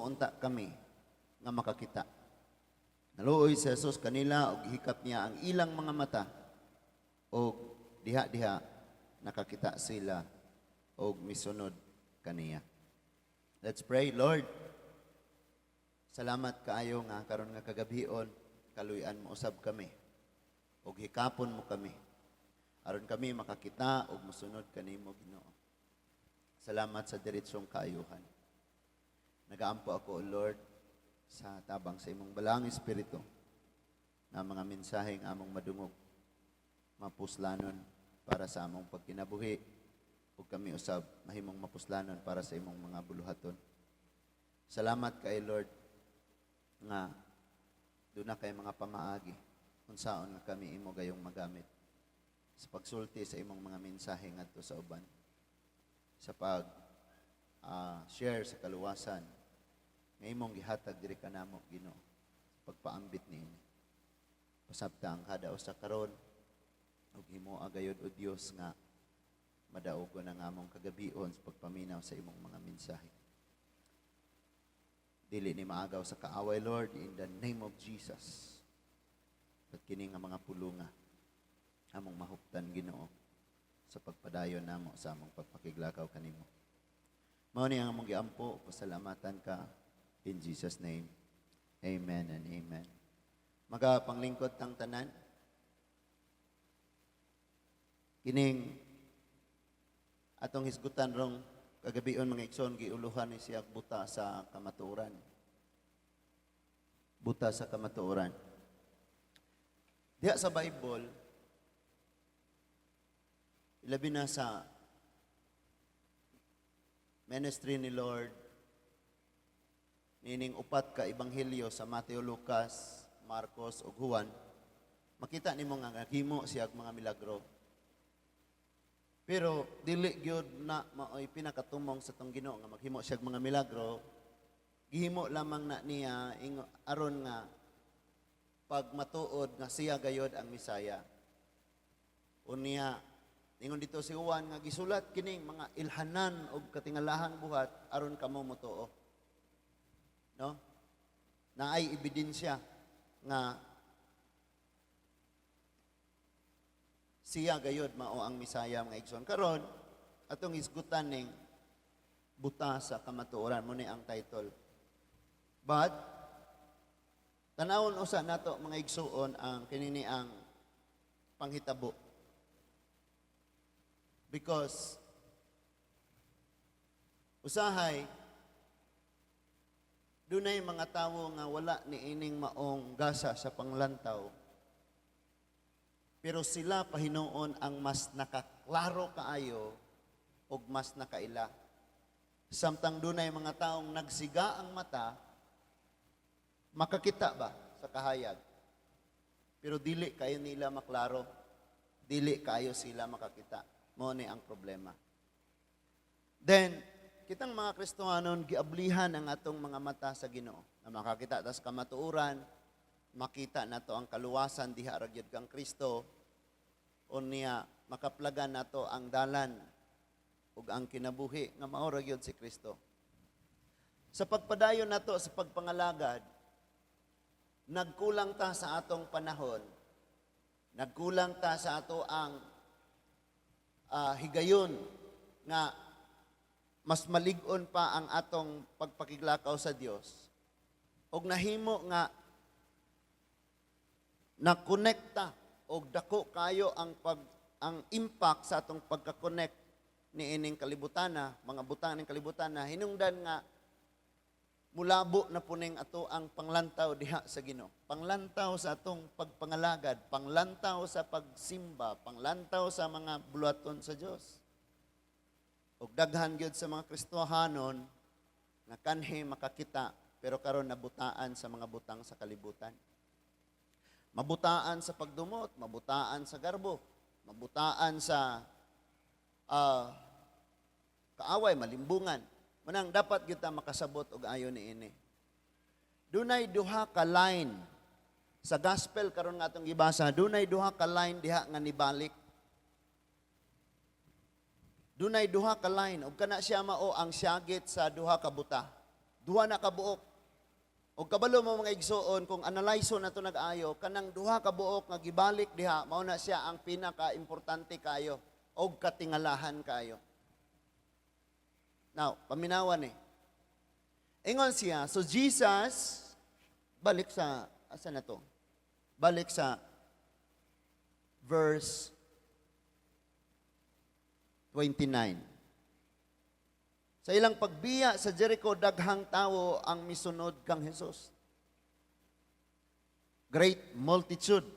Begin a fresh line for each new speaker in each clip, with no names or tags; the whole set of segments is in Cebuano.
Gusto mo unta kami nga makakita?" Naluoy si Jesus kanila ug gihikap niya ang ilang mga mata ug diha-diha nakakita sila og misunod kaniya. Let's pray. Lord, salamat kaayo nga karon nga kagabhion kaluy-an mo usab kami ug hikapon mo kami aron kami makakita ug mosunod kanimo, Ginoo. Salamat sa diretsong kaayuhan. Nagaampo ako, O Lord, sa tabang sa imong Balaang Espiritu nga mga mensahe nga among madungog mapuslanon para sa among pagkinabuhi ug kami usab mahimong mapuslanon para sa imong mga buluhaton. Salamat kay Lord nga duna kay mga pamaagi unsaon nga kami imo gayong magamit sa pagsulti sa imong mga mensahe ngadto sa uban, sa pag share sa kaluwasan nga imong gihatag diri kanamo, Ginoo, sa pagpaambit niini. Pasabta ang kada usa karon ug himoa gayod, o Dios, nga madaugon ang among kagabion sa pagpaminaw sa imong mga mensahe. Dili ni maagaw sa kaaway, Lord, in the name of Jesus. At kini nga mga pulunga among mahuptan, Ginoo, sa pagpadayon namo sa among pagpakiglakaw kanimo. Mao ni ang among giampo, pasalamatan ka in Jesus' name. Amen and amen. Magapanglingkod tang tanan. Kining atong hisgutan rong kagabion, mga igsoon, giuluhan ni siya "Buta sa Kamatuoran." Buta sa kamatuoran. Diha sa Bible, ilabi na sa ministry ni Lord, nining upat ka ebanghelyo sa Mateo, Lucas, Marcos ug Juan, makita nimo nga naghimo siya og mga milagro. Pero dili gyud na maoy pinakatumong sa atong Ginoo nga maghimo siya og mga milagro. Gihimo lamang na niya aron nga pag matuod nga siya gayod ang Misaya. Unya, ingon dito si Juan nga gisulat kining mga ilhanan og katingalahang buhat aron kamo motuo. No? Naay ebidensya nga siya gayod mao ang Misaya, mga igsoon. Karon atong hisgutan ning "Buta sa Kamatuoran," mo ni ang title. But tanawon usa nato, mga igsuon, ang kinini ang panghitabo. Because usahay dunay mga tawo nga wala ni ining maong gasa sa panglantaw. Pero sila pahinuon ang mas nakaklaro kaayo ug mas nakaila. Samtang dunay mga taong nagsiga ang mata, makakita ba sa kahayag? Pero dili kayo nila maklaro. Dili kayo sila makakita. Mao ni ang problema. Then, kitang mga Kristohanon, giablihan ang atong mga mata sa Ginoo. Na makakita tas kamatuoran, makita nato ang kaluwasan diha ra gyud kang Kristo. Unya makaplagan nato ang dalan ug ang kinabuhi nga mao ra gyud si Kristo. Sa pagpadayon nato sa pagpangalagad, nagkulang ta sa atong panahon, nagkulang ta sa ato ang higayon nga mas malig-on pa ang atong pagpakiglakaw sa Dios. Og nahimo nga nakonekta og dako kayo ang impact sa atong pagka-connect ni ining kalibutana, mga butang ning kalibutana, hinungdan nga mulabo na puning ato ang panglantaw diha sa Ginoo. Panglantaw sa atong pagpangalagad, panglantaw sa pagsimba, panglantaw sa mga buluhaton sa Dios. Og daghan gyud sa mga Kristohanon nga kanhi makakita pero karon nabutaan sa mga butang sa kalibutan. Mabutaan sa pagdumot, mabutaan sa garbo, mabutaan sa kaaway, malimbungan. Manang dapat kita makasabot og ayo niini. Dunay duha ka line sa gospel karon nga atong gibasa, dunay duha ka line diha nga nibalik. Dunay duha ka line ug kana siya mao ang siyagit sa duha ka buta. Duha na kabuok. Og kabalo mo, mga igsoon, kung analyze na to nag-ayo, kanang duha ka buok nga gibalik diha, mao na siya ang pinaka-importante kayo og katingalahan kayo. Now, paminawan eh. Ingon siya, so Jesus, balik sa, asa na to? Balik sa verse 29. Sa ilang pagbiya sa Jericho, daghang tawo ang misunod kang Jesus. Great multitude.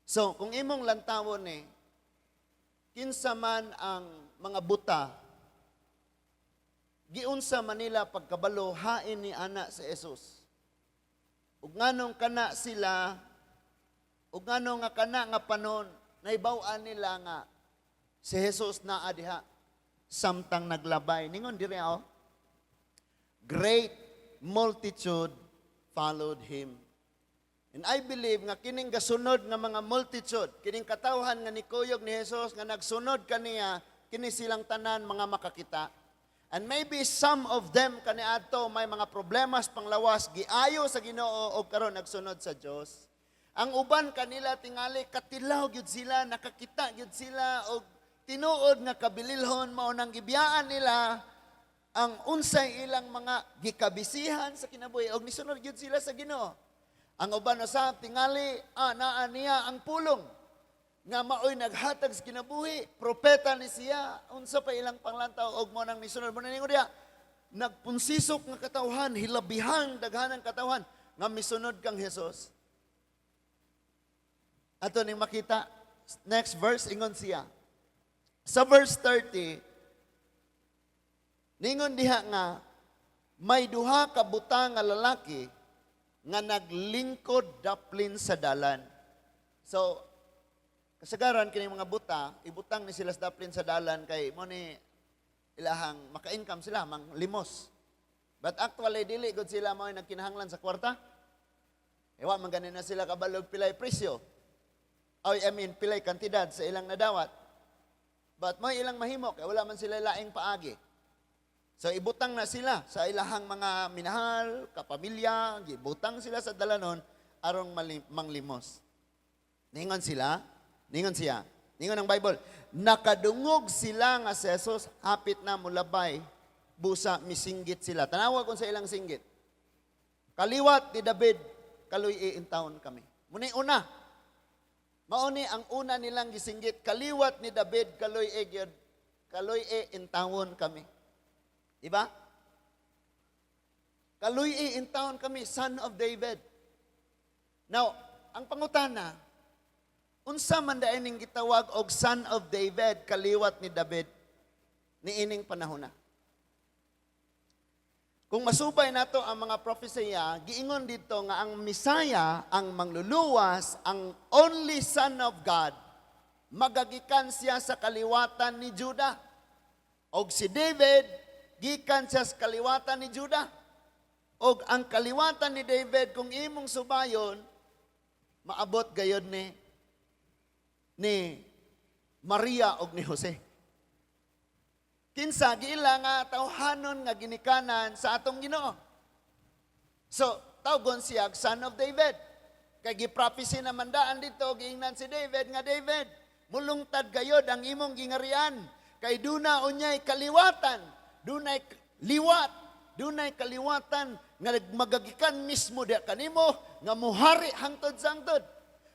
So, kung imong lantawon ni, kinsa man ang mga buta, giunsa man nila pagkabalo hain ni ana si Jesus? Ug nganong kana sila, ug nganong nga kana nga panon, naibaw-an nila nga si Jesus naa diha samtang naglabay? Ningon diri oh. Great multitude followed him. And I believe nga kining gasunod nga mga multitude, kining katawhan nga nikuyog ni Jesus nga nagsunod kaniya, kini silang tanan mga makakita. And maybe some of them kaniadto may mga problemas panglawas, giayo sa Ginoo og karon nagsunod sa Dios. Ang uban kanila tingali katilaw gyud sila, nakakita gyud sila og tinuod nga kabililhon, mao nang gibiyaan nila ang unsay ilang mga gikabisihan sa kinabuhi og nisunod gyud sila sa Ginoo. Ang uban usab tingali naa niya ang pulong nga maoy naghatag sa kinabuhi, propeta ni siya, unsa pa ilang panglantaw og mo nang misunod mo na diya. Nagpunsisok nga katawhan, hilabihang daghanang katawhan nga misunod kang Jesus. Ato ning makita, next verse, ingon siya. Sa verse 30, ningon diha nga may duha ka buta nga lalaki nga naglingkod daplin sa dalan. So, kasagaran kini mga buta, ibutang ni sila sa daplin sa dalan kay mo ni ilahang maka-income sila, mang limos. But actually, dili gud sila mao nagkinahanglan sa kwarta. Ewa man gani na sila kabalog pilay presyo. Ay, I mean, pilay kantidad sa ilang nadawat. But may ilang mahimo kay wala man sila laing paagi. So ibutang na sila sa ilahang mga minahal, kapamilya, gibutang sila sa dalanon aron manglimos. Ningon sila, ningon siya, ningon ang Bible, nakadungog sila nga si Jesus hapit na mulabay, busa misinggit sila. Tanawa kung sa ilang singgit. "Kaliwat ni David, kaluy intawon kami." Muni una. Mauni ang una nilang gisinggit, "Kaliwat ni David, kaluy e gyud, kaluy e intawon kami." Diba? "Kaluy e intawon kami, Son of David." Now, ang pangutana, unsa man diay ning gitawag og Son of David, kaliwat ni David, niining panahon na? Kung masubay nato ang mga propesya, giingon dito nga ang Misaya, ang mangluluwas, ang only Son of God, magagikan siya sa kaliwatan ni Judah. Og si David, gikan siya sa kaliwatan ni Judah. Og ang kaliwatan ni David, kung imong subayon, maabot gayod ni Maria og ni Jose. Kinsa giila nga tawhanon nga ginikanan sa atong Ginoo. So, tawgon siya Son of David. Kay gi-prophesy naman daan dito, giingnan si David nga, "David, mulungtad gayod ang imong gingarian. Kay duna unyay kaliwatan, dunay liwat, dunay kaliwatan nga magagikan mismo diha kanimo nga muhari hangtod sa hangtod."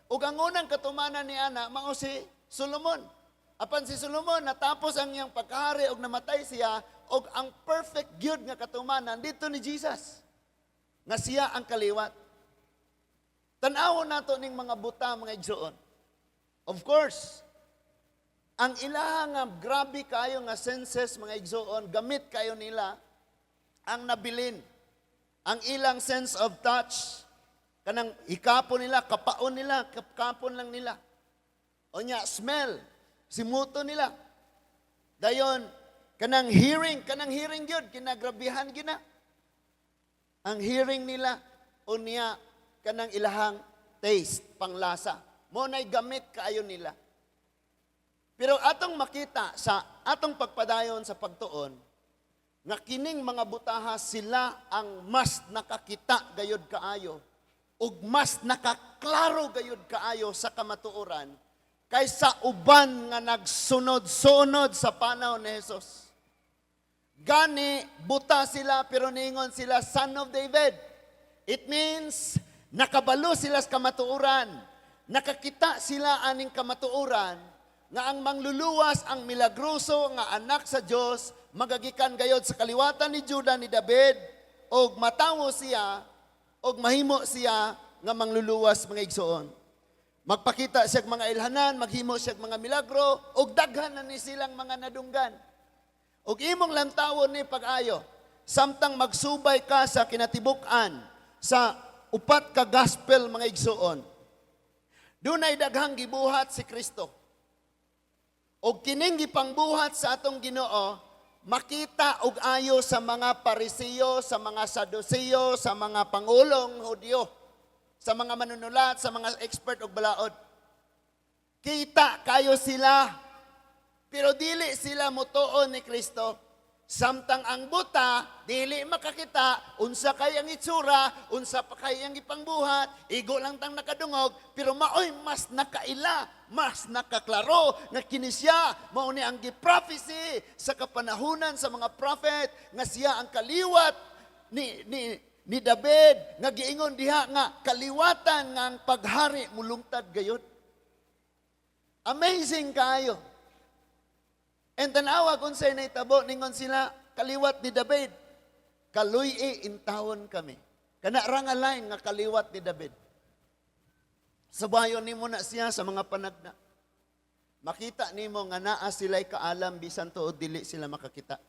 Ug ang unang katumanan ni ana mao si Solomon. Apan si Solomon natapos ang iyang pagkahari og namatay siya, og ang perfect gyud nga katumanan dito ni Jesus. Nga siya ang kaliwat. Tan-awon nato ning mga buta, mga igsoon. Of course, ang ilaha nga grabe kayo nga senses, mga igsoon, gamit kayo nila ang nabilin. Ang ilang sense of touch, kanang hikapon nila, kapaon nila, kapkapon lang nila. O nya, smell, simuto nila. Dayon, kanang hearing gyud, kinagrabihan gyud na. Ang hearing nila, unya, kanang ilahang taste, panglasa. Mo na'y gamit kaayo nila. Pero atong makita sa atong pagpadayon sa pagtuon, Nga kining mga butaha, sila ang mas nakakita gayod kaayo ug mas nakaklaro gayod kaayo sa kamatuoran kaysa uban nga nagsunod-sunod sa panaw ni Jesus. Gani, buta sila pero ningon sila, "Son of David." It means, nakabalo sila sa kamatuoran. Nakakita sila aning kamatuoran nga ang mangluluwas, ang milagroso nga anak sa Dios, magagikan gayod sa kaliwatan ni Judah, ni David, og matawo siya, og mahimo siya nga mangluluwas, mga igsoon. Magpakita siya mga ilhanan, maghimo siya mga milagro, og daghan na ni silang mga nadunggan. Og imong lantawon ni pag-ayo, samtang magsubay ka sa kinatibuk-an sa upat ka gospel, mga igsoon, dunay daghang gibuhat si Kristo. Og kining gipangbuhat sa atong Ginoo, makita og ayo sa mga Pariseo, sa mga Saduceo, sa mga pangulong Hudyo, sa mga manunulat, sa mga expert og balaod. Kita kayo sila, pero dili sila mutuon ni Kristo. Samtang ang buta, dili makakita, unsa kay ang itsura, unsa pa kay ang ipangbuhat, igo lang tang nakadungog, pero maoy mas nakaila, mas nakaklaro nga kini siya, mao ni ang gi-prophecy sa kapanahunan sa mga prophet, nga siya ang kaliwat ni David, nga giingon diha nga kaliwatan nga ang paghari mulungtad gayod. Amazing kayo. And tanawa kung sa'y naitabo, ningon sila, "Kaliwat ni David, kaluy-i intawon kami." Kana ra nga line nga kaliwat ni David. Sabayon nimo na siya sa mga panagna. Makita nimo nga naa sila'y kaalam bisan tuod dili sila makakita.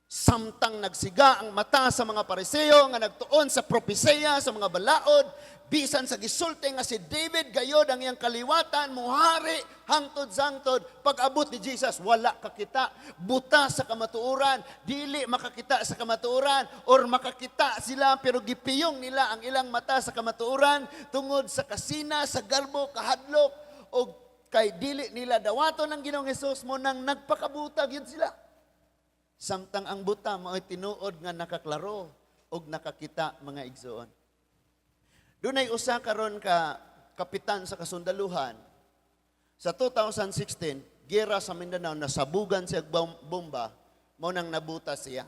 Samtang nagsiga ang mata sa mga Pariseo nga nagtuon sa propesiya sa mga balaod, bisan sa gisulti nga si David gayod ang iyang kaliwatan muhari hangtod sangtod, pag-abot ni Jesus, wala kakita, buta sa kamatuoran, dili makakita sa kamatuoran, or makakita sila pero gipiyong nila ang ilang mata sa kamatuoran tungod sa kasina, sa garbo, kahadlok, og kay dili nila dawaton ang Ginoong Hesus mo nang nagpakabutag yun sila. Samtang ang buta mao'y tinuod nga nakaklaro og nakakita, mga igsoon. Dunay usa karon ka kapitan sa kasundaluhan sa 2016, gera sa Mindanao, nasabugan siya bomba, mao nang nabuta siya.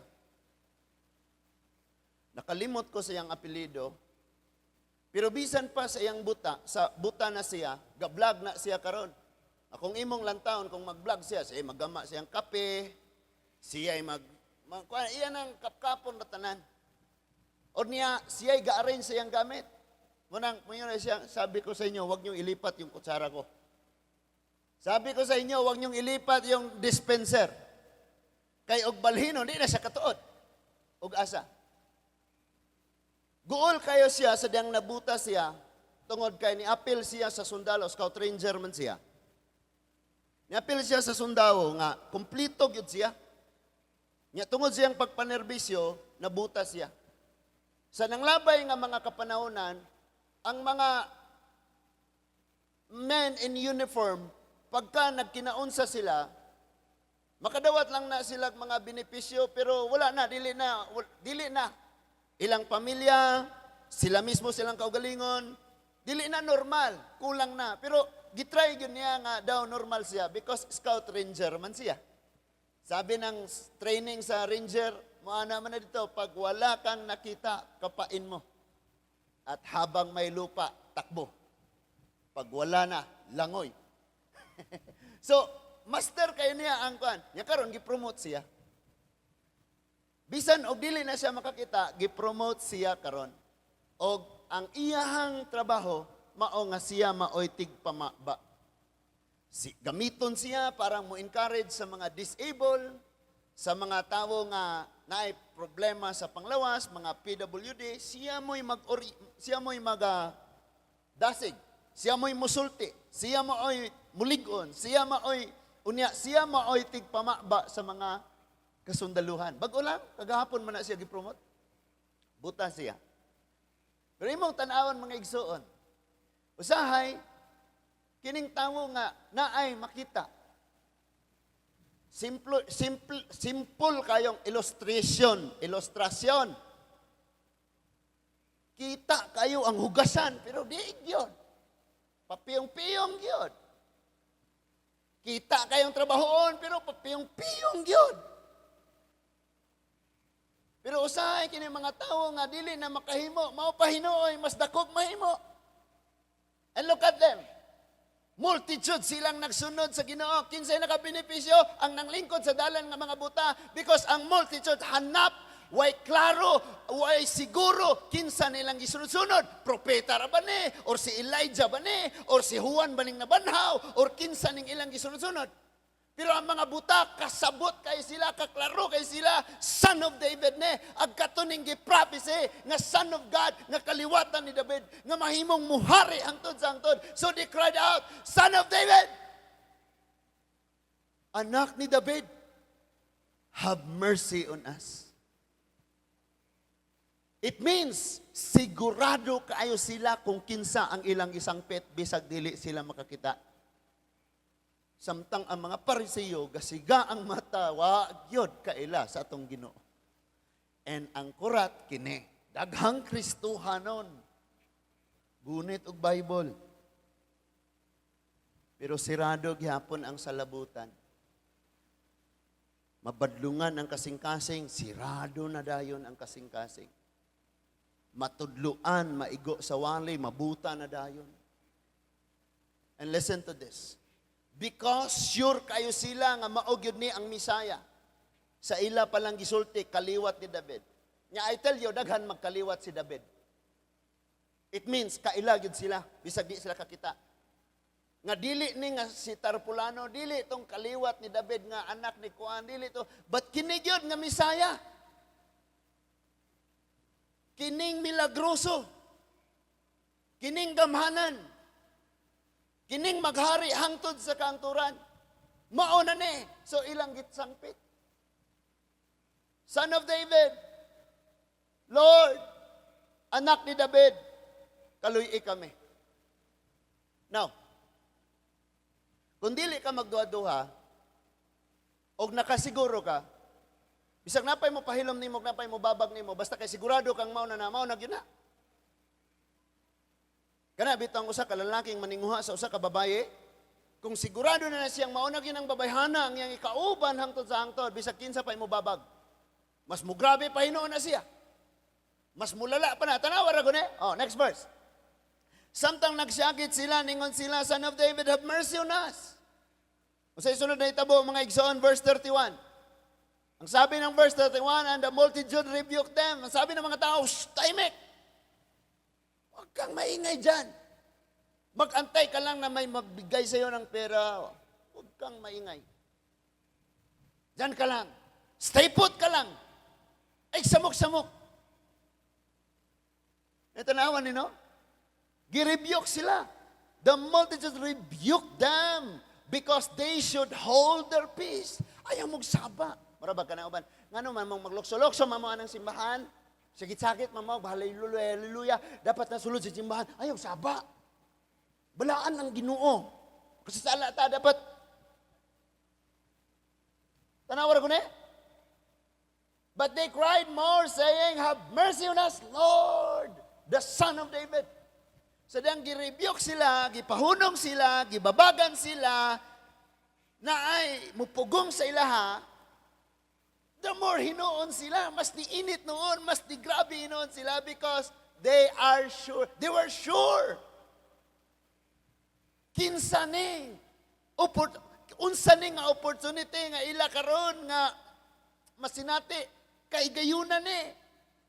Nakalimot ko sa iyang apelyido, pero bisan pa sa iyang buta, sa buta na siya, ga-vlog na siya karon. Akong imong lantawon kung mag-vlog siya, siya maggama siyang kape, siya ay mag iyan ang kapkapon na tanan. O niya, siya ay ga-arrange sa iyang gamit. Munang, ngayon siya, "Sabi ko sa inyo, huwag niyong ilipat yung kutsara ko. Sabi ko sa inyo, huwag niyong ilipat yung dispenser." Kay og balhino, di na siya katuod. Og asa. Guol kayo siya sa diyang nabuta siya, tungod kay ni-apil siya sa sundalo, scout ranger man siya. Ni-apil siya sa sundalo nga kumplito gyud siya. Nya tungod siyang pagpanerbisyo, nabuta siya. Sa nanglabay nga mga kapanahonan, ang mga men in uniform, pagka nagkinaunsa sila, makadawat lang na sila mga benepisyo, pero wala na, dili na, dili na. Ilang pamilya, sila mismo silang kaugalingon, dili na normal, kulang na. Pero gitry yun niya nga daw normal siya because scout ranger man siya. Sabi ng training sa ranger, moana man na dito, pag wala kang nakita, kapain mo. At habang may lupa, takbo. Pag wala na, langoy. So, master kayo niya ang kuan. Nya karon gi-promote siya. Bisan og dili na siya makakita, gi-promote siya karon. Og ang iyahang trabaho mao nga siya maoy tigpamaba. Si, gamiton siya para mo encourage sa mga disabled, sa mga tawo nga naay problema sa panglawas, mga PWD, siya mo'y mag dasig, siya mo'y musulti, siya mo'y mulig-on, siya maoy unya siya maoy tigpamaba sa mga kasundaluhan. Bago lang, kagahapon man na siya gipromote. Buta siya. Pero imong tan-awon, mga igsuon, usahay, kining tawo nga naay makita. Simple, simple, simple kayong illustration, ilustrasyon. Kita kayo ang hugasan, pero di gyud. Papiyong-piyong gyud. Kita kayong trabahoon, pero papiyong-piyong gyud. Pero usahay kini mga tawo nga dili na makahimo, mao pa hinuoy mas dakog mahimo. And look at them. Multitude silang nagsunod sa Ginoo. Kinsay nakabenepisyo? Ang nanglingkod sa dalan nga mga buta, because ang multitude hanap, way klaro, way siguro kinsa nilang gisunod-sunod. Propeta ra ba ni? Or si Elijah ba ni? Or si Juan ba ning nabanhaw? Or kinsa ning ilang gisunod-sunod? Pero ang mga buta, kasabot kay sila, kaklaro kay sila, Son of David ne, ag katuning gi-prophesy nga Son of God, nga kaliwatan ni David, nga mahimong muhari hangtod sa hangtod. So they cried out, "Son of David! Anak ni David, have mercy on us." It means, sigurado kaayo sila kung kinsa ang ilang isangpit, bisag dili sila makakita. Samtang ang mga Pariseo, gasiga ang mata, wa gyud kaila sa atong Ginoo. And ang kurat kini, daghang Kristohanon. Gunit og Bible. Pero sirado gihapon ang salabutan. Mabadlungan ang kasing-kasing, sirado na dayon ang kasing-kasing. Matudluan, maigo sa wali, mabuta na dayon. And listen to this. Because sure kayo sila nga mao gyud ni ang Misaya. Sa ila palang gisulti, kaliwat ni David. Nya I tell you, daghan magkaliwat si David. It means kaila gyud sila, bisag di sila kakita. Nga dili ni nga si Tarpulano, dili tong kaliwat ni David nga anak ni Kuan, dili to. But kini gyud nga Misaya. Kining milagroso. Kining gamhanan. Kining maghari hangtod sa kaangturan. Mao na ni. So ilang gitsangpit. "Son of David, Lord, anak ni David, kaluy kami." Now, kung dili ka magduha-duha, og nakasiguro ka, bisag napay mo pahilom nimo, napay mo babag nimo, basta kay sigurado kang mao na gyud na. Kana bitang usa ka lalaking maninguha sa usa ka babaye, kung sigurado na na siyang mao na gyud ang babayhana ang iyang ikauban hangtod sa hangtod, bisag kinsa pa imo babag. Mas mugrabe pa hinuon na siya. Mas mulala pa na. Tanawa ra gune. Oh, next verse. Samtang nagsyakit sila, ningon sila, "Son of David, have mercy on us." Unsay sunod na itabo, mga igsoon, verse 31. Ang sabi ng verse 31, "And the multitude rebuked them." Ang sabi ng mga tao, "Shh, tahimik! Huwag kang maingay dyan. Mag-antay ka lang na may magbigay sa'yo ng pera. Huwag kang maingay. Diyan ka lang. Stay put ka lang. Ay, samok-samok." Ito ni no? Girebuke sila. The multitude rebuked them because they should hold their peace. Ayaw mong saba. Mura ba ka na uban? Ngano man mong maglukso-lukso mamo anang simbahan? Sakit-sakit mamo, hallelujah, hallelujah. Dapat na sulod sa simbahan. Ayaw saba. Balaan ang Ginoo. Kasi sala ta dapat. Tanawa ko ni? But they cried more, saying, "Have mercy on us, Lord, the Son of David." So dang girebuke sila, gipahunong sila, gibabagan sila, na ay mupugong sa ilaha, the more hinuon sila, mas di init noon, mas di grabe hinuon sila because they are sure. They were sure. Kinsa ni? Unsa ni nga opportunity nga ila karon nga masinati kay gayuna ni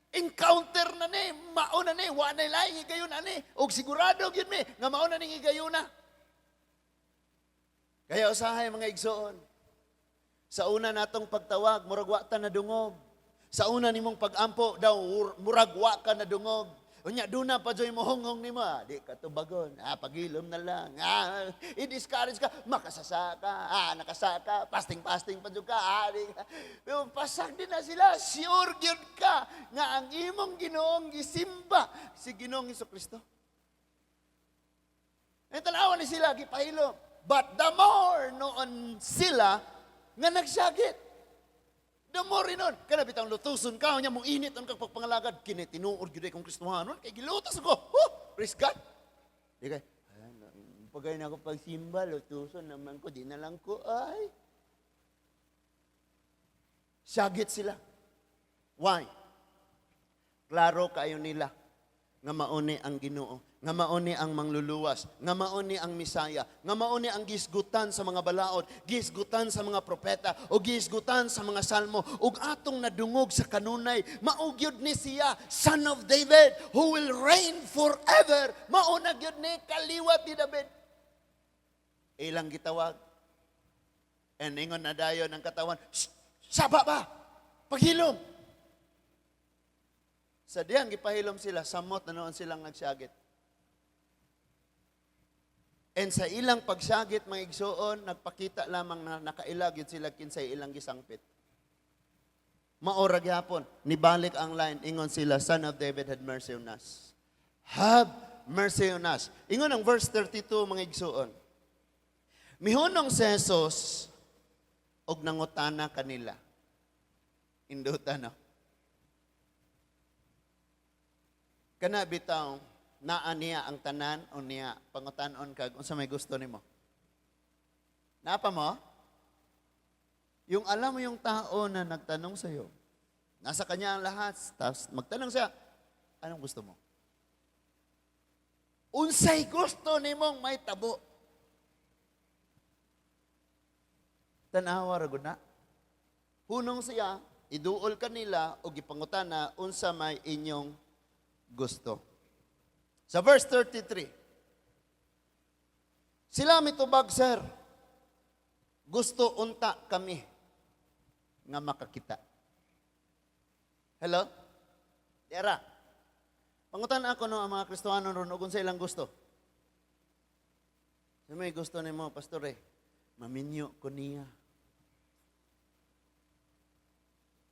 encounter na ni, mao na ni, wa na laing higayuna ni og sigurado gyud mi nga mao na ning higayuna. Kaya usahay, mga igsoon, sa una natong pagtawag, murag wa ta nadungog. Sa una nimong pagampo daw, murag wa ka nadungog. Unya duna pa joy mo honghong nimo, ah, di ka tubagon. Ah, pagilom na lang. Ah, i-discourage ka, makasasa ka. Ah, nakasaka, fasting-fasting pa jud ka. Ah, di ka. Pero pasak din na sila, sure gyud ka nga ang imong Ginoong gisimba si Ginoong Kristo. E tanawa ni sila, gipahilom. But the more noon sila Nga nagsagit. The more inon, kana bitang lutuson ka, nya mo init ang kag pagpangalagad, kini tinuod gyud kong Kristohanon, kay gilutos ko. Oh, praise God. Di kay, pagay na ako pagsimba, lutuson naman ko, di na lang ko, ay. Sagit sila. Why? Klaro kayo nila nga mauni ang Ginoo, nga mauni ang mangluluwas, nga mauni ang Misaya, nga mauni ang gisgutan sa mga balaod, gisgutan sa mga propeta, o gisgutan sa mga salmo, ug atong nadungog sa kanunay, mao gyud ni siya, Son of David, who will reign forever. Mao na gyud ni kaliwat ni David. Ilang gitawag. And ingon na dayon ang katawan, "Shh, saba ba? Paghilom." Sa diyang gipahilom sila, samot na noon silang nagsagit. And sa ilang pagsagit, mga igsuon, nagpakita lamang na nakaila gyud sila kinsay ilang gisangpit. Mao ra gyapon, nibalik ang line, ingon sila, "Son of David, have mercy on us. Have mercy on us." Ingon ang verse 32, mga igsuon. Mihunong si Jesus, og nangutana kanila. Induta, no? Kana bitaw, naa niya ang tanan o niya pangutanon kag unsa may gusto nimo. Naa pa mo? Yung alam mo yung tao na nagtanong sa iyo, nasa kanya ang lahat, tapos magtanong siya, "Anong gusto mo? Unsay gusto nimong may tabo?" Tanawa ra gud na. Hunong siya, iduol kanila o gipangutana unsa may inyong gusto. Sa verse 33, sila mitubag, "Sir, gusto unta kami nga makakita." Hello? Tiyara. Pangutan ako no ang mga Kristohanon ron ug unsa ilang gusto. Sa may gusto nimo, pastor eh, maminyo ko niya.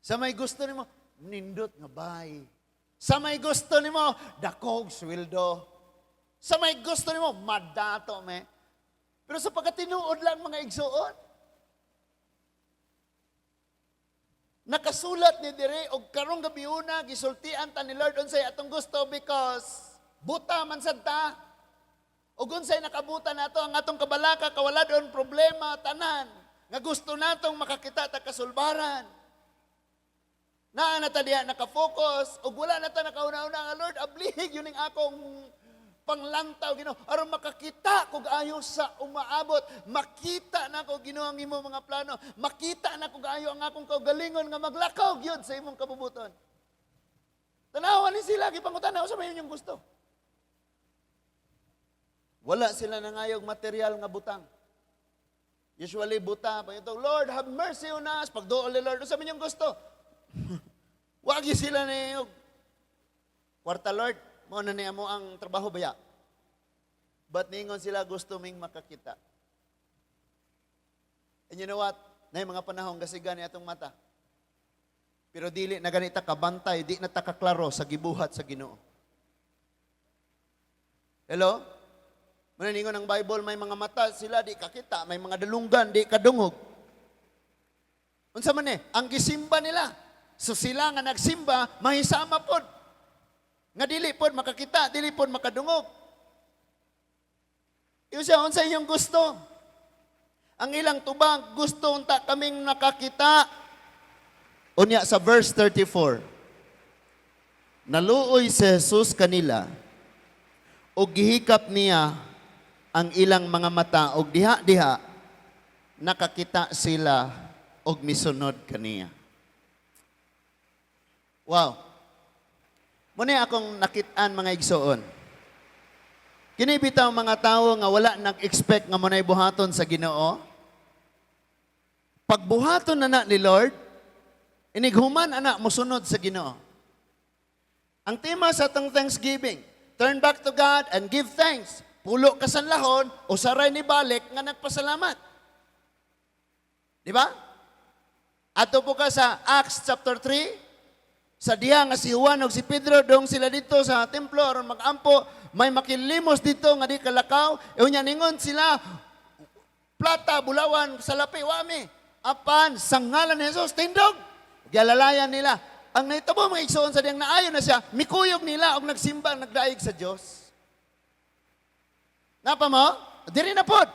Sa may gusto nimo, nindot nga bay. Sa may gusto nimo, dakog sweldo. Sa may gusto nimo, madato me. Pero sa pagkatinuod lang, mga igsuon, nakasulat ni dire og karong gabiuna gisultian ta ni Lord unsay atong gusto because buta man sad ta. Ug unsay nakabuta nato ang atong kabalaka, kawaladon, problema tanan nga gusto natong makakita ta kasulbaran. Naa na ta diha nakafocus ug wala na ta nakauna-una nga, "Lord, ablihig yun ning akong panglantaw, Ginoo, aron makakita kog ayo sa umaabot, makita na ko, Ginoo, ang imong mga plano, makita na kog ayo ang akong kaugalingon nga maglakaw gyud sa imong kabubuton." Tanawa ni sila, gipangutana sa may inyong gusto. Wala sila nangayog material nga butang. Usually buta, pag ito, "Lord, have mercy on us." Pagduol ni Lord, "Sa inyong gusto?" Wagi sila na kwarta, "Lord, mo na niya mo ang trabaho baya." But ningon sila, "Gusto ming makakita." And you know what? Na mga panahon gasigan ni atong mata. Pero dili na ganita kabantay, di na ta kaklaro sa gibuhat sa Ginoo. Hello? Mananingon ang Bible, may mga mata sila, di kakita, may mga dalunggan, di kadungog. Unsa man eh? Ang gisimba nila. So sila nga nagsimba, mahisama pod. Nga dili pod makakita, dili pod makadungog. Iyo siya, unsa inyong gusto? Ang ilang tubag, "Gusto unta kaming nakakita." Unya sa verse 34, naluoy si Jesus kanila, ug gihikap niya ang ilang mga mata, ug diha-diha nakakita sila og misunod kaniya. Wow. Muna akong nakitaan, mga igsoon. Kini bitaw mga tawo nga wala nag-expect nga munay buhaton sa Ginoo. Pagbuhaton na na ni Lord, inighuman ana mosunod sa Ginoo. Ang tema sa atong Thanksgiving, turn back to God and give thanks. Pulo ka sanlahon, usaray ni balik nga nagpasalamat. Di ba? Ato po ka sa Acts chapter 3, sa diha nga si Juan ug si Pedro dong sila dito sa templo aron magampo, may makilimos dito nga di kalakaw. E unya ningon sila, "Plata, bulawan, salapi, wami. Apan sa ngalan ni Jesus, tindog. Gialalayan nila. Ang nahitabo, mga igsoon, sa diyang naayo na siya, mikuyog nila og nagsimba, nagdaig sa Dios. Napa mo? Diri na pod.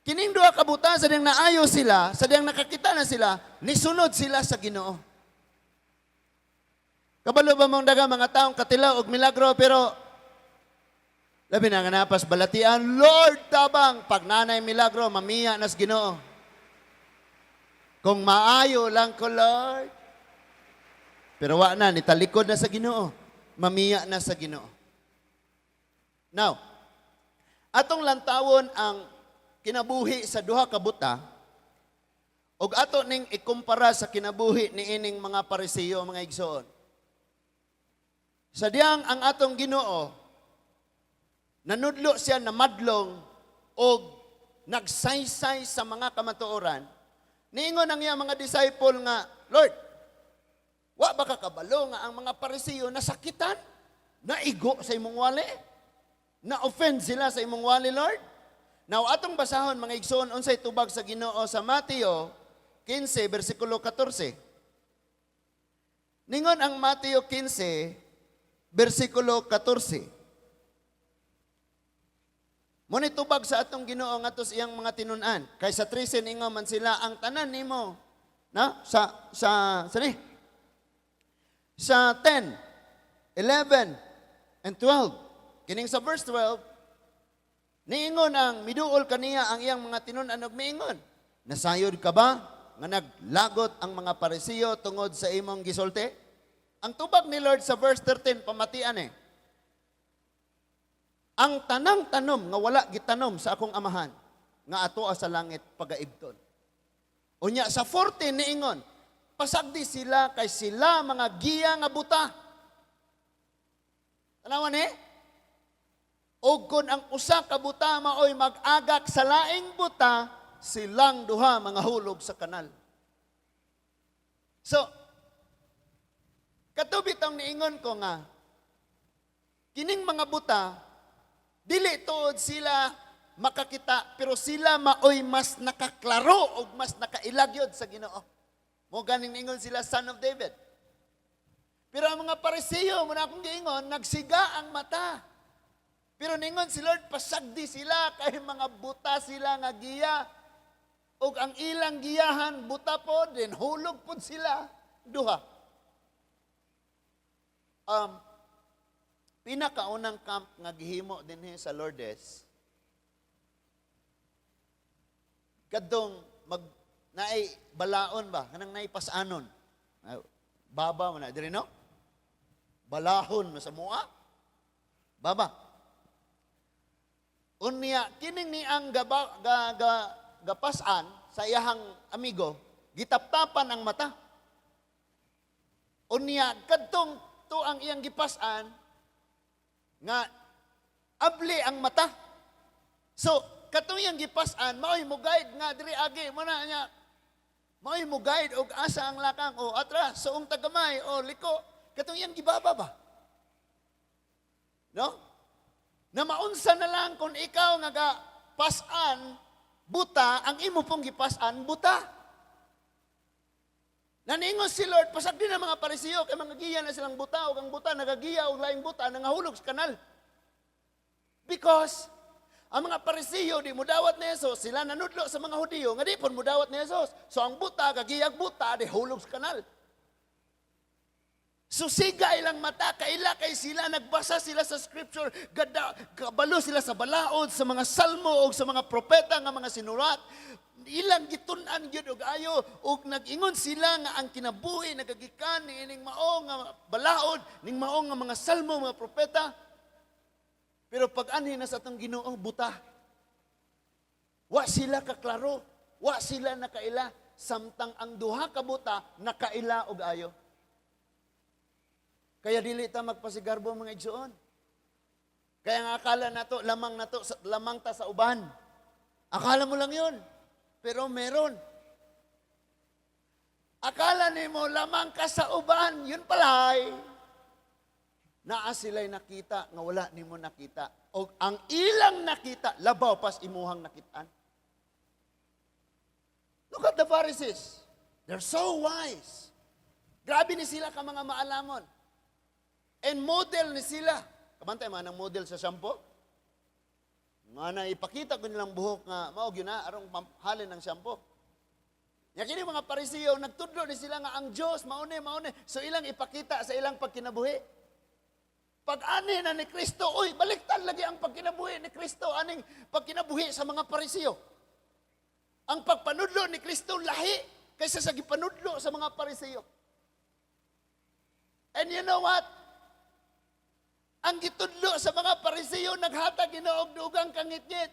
Kining duha ka buta, sa diyang naayo sila, sa diyang nakakita na sila, nisunod sila sa Ginoo. Kabalo ba mong daga mga taong katilaw og milagro, pero labi na nga napas balatian, "Lord, tabang," pag nanay milagro, mamiya nas Ginoo. "Kung maayo lang ko, Lord." Pero wa na, nitalikod na sa Ginoo. Mamiya na sa Ginoo. Now, atong lantawon ang kinabuhi sa duha ka buta ug ato ning ikumpara sa kinabuhi ni ining mga Parisiyo, mga igsoon. Sa diyang ang atong Ginoo nanudlo siya na madlong og nagsaysay sa mga kamatuoran, niingon ang iyang mga disciple nga, "Lord, wa ba ka kabalo nga ang mga Parisiyo nasakitan? Naigo sa imong wali? Na-offend sila sa imong wali, Lord?" Now, atong basahon, mga igsoon, unsay tubag sa Ginoo sa Mateo 15, versikulo 14. Ningon ang Mateo 15, versikulo 14. Mo ni tubag sa atong Ginoo ngadto sa iyang mga tinun-an. Kay sa 13 ningon man sila ang tanan nimo. Na sa ni? Sa 10, 11 and 12. Kining sa verse 12, niingon ang miduol kaniya ang iyang mga tinun-an og miingon, "Nasayod ka ba nga naglagot ang mga Parisiyo tungod sa imong gisulti?" Ang tubag ni Lord sa verse 13, pamatian eh. "Ang tanang tanom nga wala gitanom sa akong Amahan nga ato sa langit pagaibton." Unya sa 14 niingon, "Pasagdi sila kay sila mga giya nga buta." Tanawan eh? "Og kung ang usa ka buta maoy mag-agak sa laing buta, silang duha mga hulog sa kanal." So, kato bitong niingon ko nga, kining mga buta, dili tuod sila makakita, pero sila maoy mas nakaklaro o mas nakailagyod sa Ginoo. Mo ganing niingon sila, "Son of David." Pero ang mga Parisiyo, muna akong giingon, nagsiga ang mata. Pero ningon si Lord, "Pasagdi sila kay mga buta sila nga giya. Og ang ilang giyahan, buta po, din hulog po sila." Duha. Pinakaunang camp nga gihimo dinhi sa Lourdes, kadtong mag naay balaon ba, kanang naay pasanon. Ay, baba man na diri, no? Balahon mo sa mua. Baba. Unya kining ni ang gaba, ga, ga, gapasan sa iyahang amigo, gitaptapan ang mata. Unya kadtong to ang iyang gipasan nga abli ang mata. So katong iyang gipasan maoy mo guide nga diri agi mo na niya. Maoy mo guide og asa ang lakang o atras, suong tagamay o liko, katong iyang gibaba ba? No? Na maunsa na lang kung ikaw nga ga pasan buta, ang imo pong gipasan buta. Naningon si Lord, "Pasagdi na mga Parisiyo kay mga giya na silang buta ug ang buta nagagiya og laing buta, nangahulog sa kanal." Because ang mga Parisiyo di mudawat ni Jesus, sila nanudlo sa mga Hudiyo nga di pud mudawat ni Jesus. So ang buta gagiyag buta, di hulog sa kanal. Susiga ilang mata, kaila kay sila, nagbasa sila sa scripture, gada, kabalo sila sa balaod, sa mga salmo o sa mga propeta nga mga sinurat. Ilang gitun-an gyud og ayo ug nag-ingon sila nga ang kinabuhi nagagikan niining mao nga balaod, ning mao nga mga salmo, mga propeta. Pero pag anhi na sa atong Ginoo, buta. Wa sila kaklaro, wa sila nakaila, samtang ang duha ka buta nakaila og ayo. Kaya dili ta magpasigarbo, mga igsoon. Kaya nga akala nato lamang nato lamang ta sa uban. Akala mo lang 'yun. Pero meron. Akala nimo lamang ka sa uban, yun pala ay naa sila'y nakita nga wala nimo nakita. O ang ilang nakita, labaw pas imuhang nakitaan. No. Look at the Pharisees. They're so wise. Grabe ni sila ka mga maalamon. And model ni sila. Kabantay man ang model sa shampoo. Nga na ipakita ko nilang buhok nga mao gyud na arong halin ng shampoo. Ya kini mga Parisiyo nagtudlo ni sila nga ang Dios maune maune. So ilang ipakita sa ilang pagkinabuhi. Pag ani na ni Kristo, uy, baliktad lagi ang pagkinabuhi ni Kristo aning pagkinabuhi sa mga Parisiyo. Ang pagpanudlo ni Kristo lahi kaysa sa gipanudlo sa mga Parisiyo. And you know what? Ang gitudlo sa mga Parisiyo naghatag Ginoo og dugang kangitngit.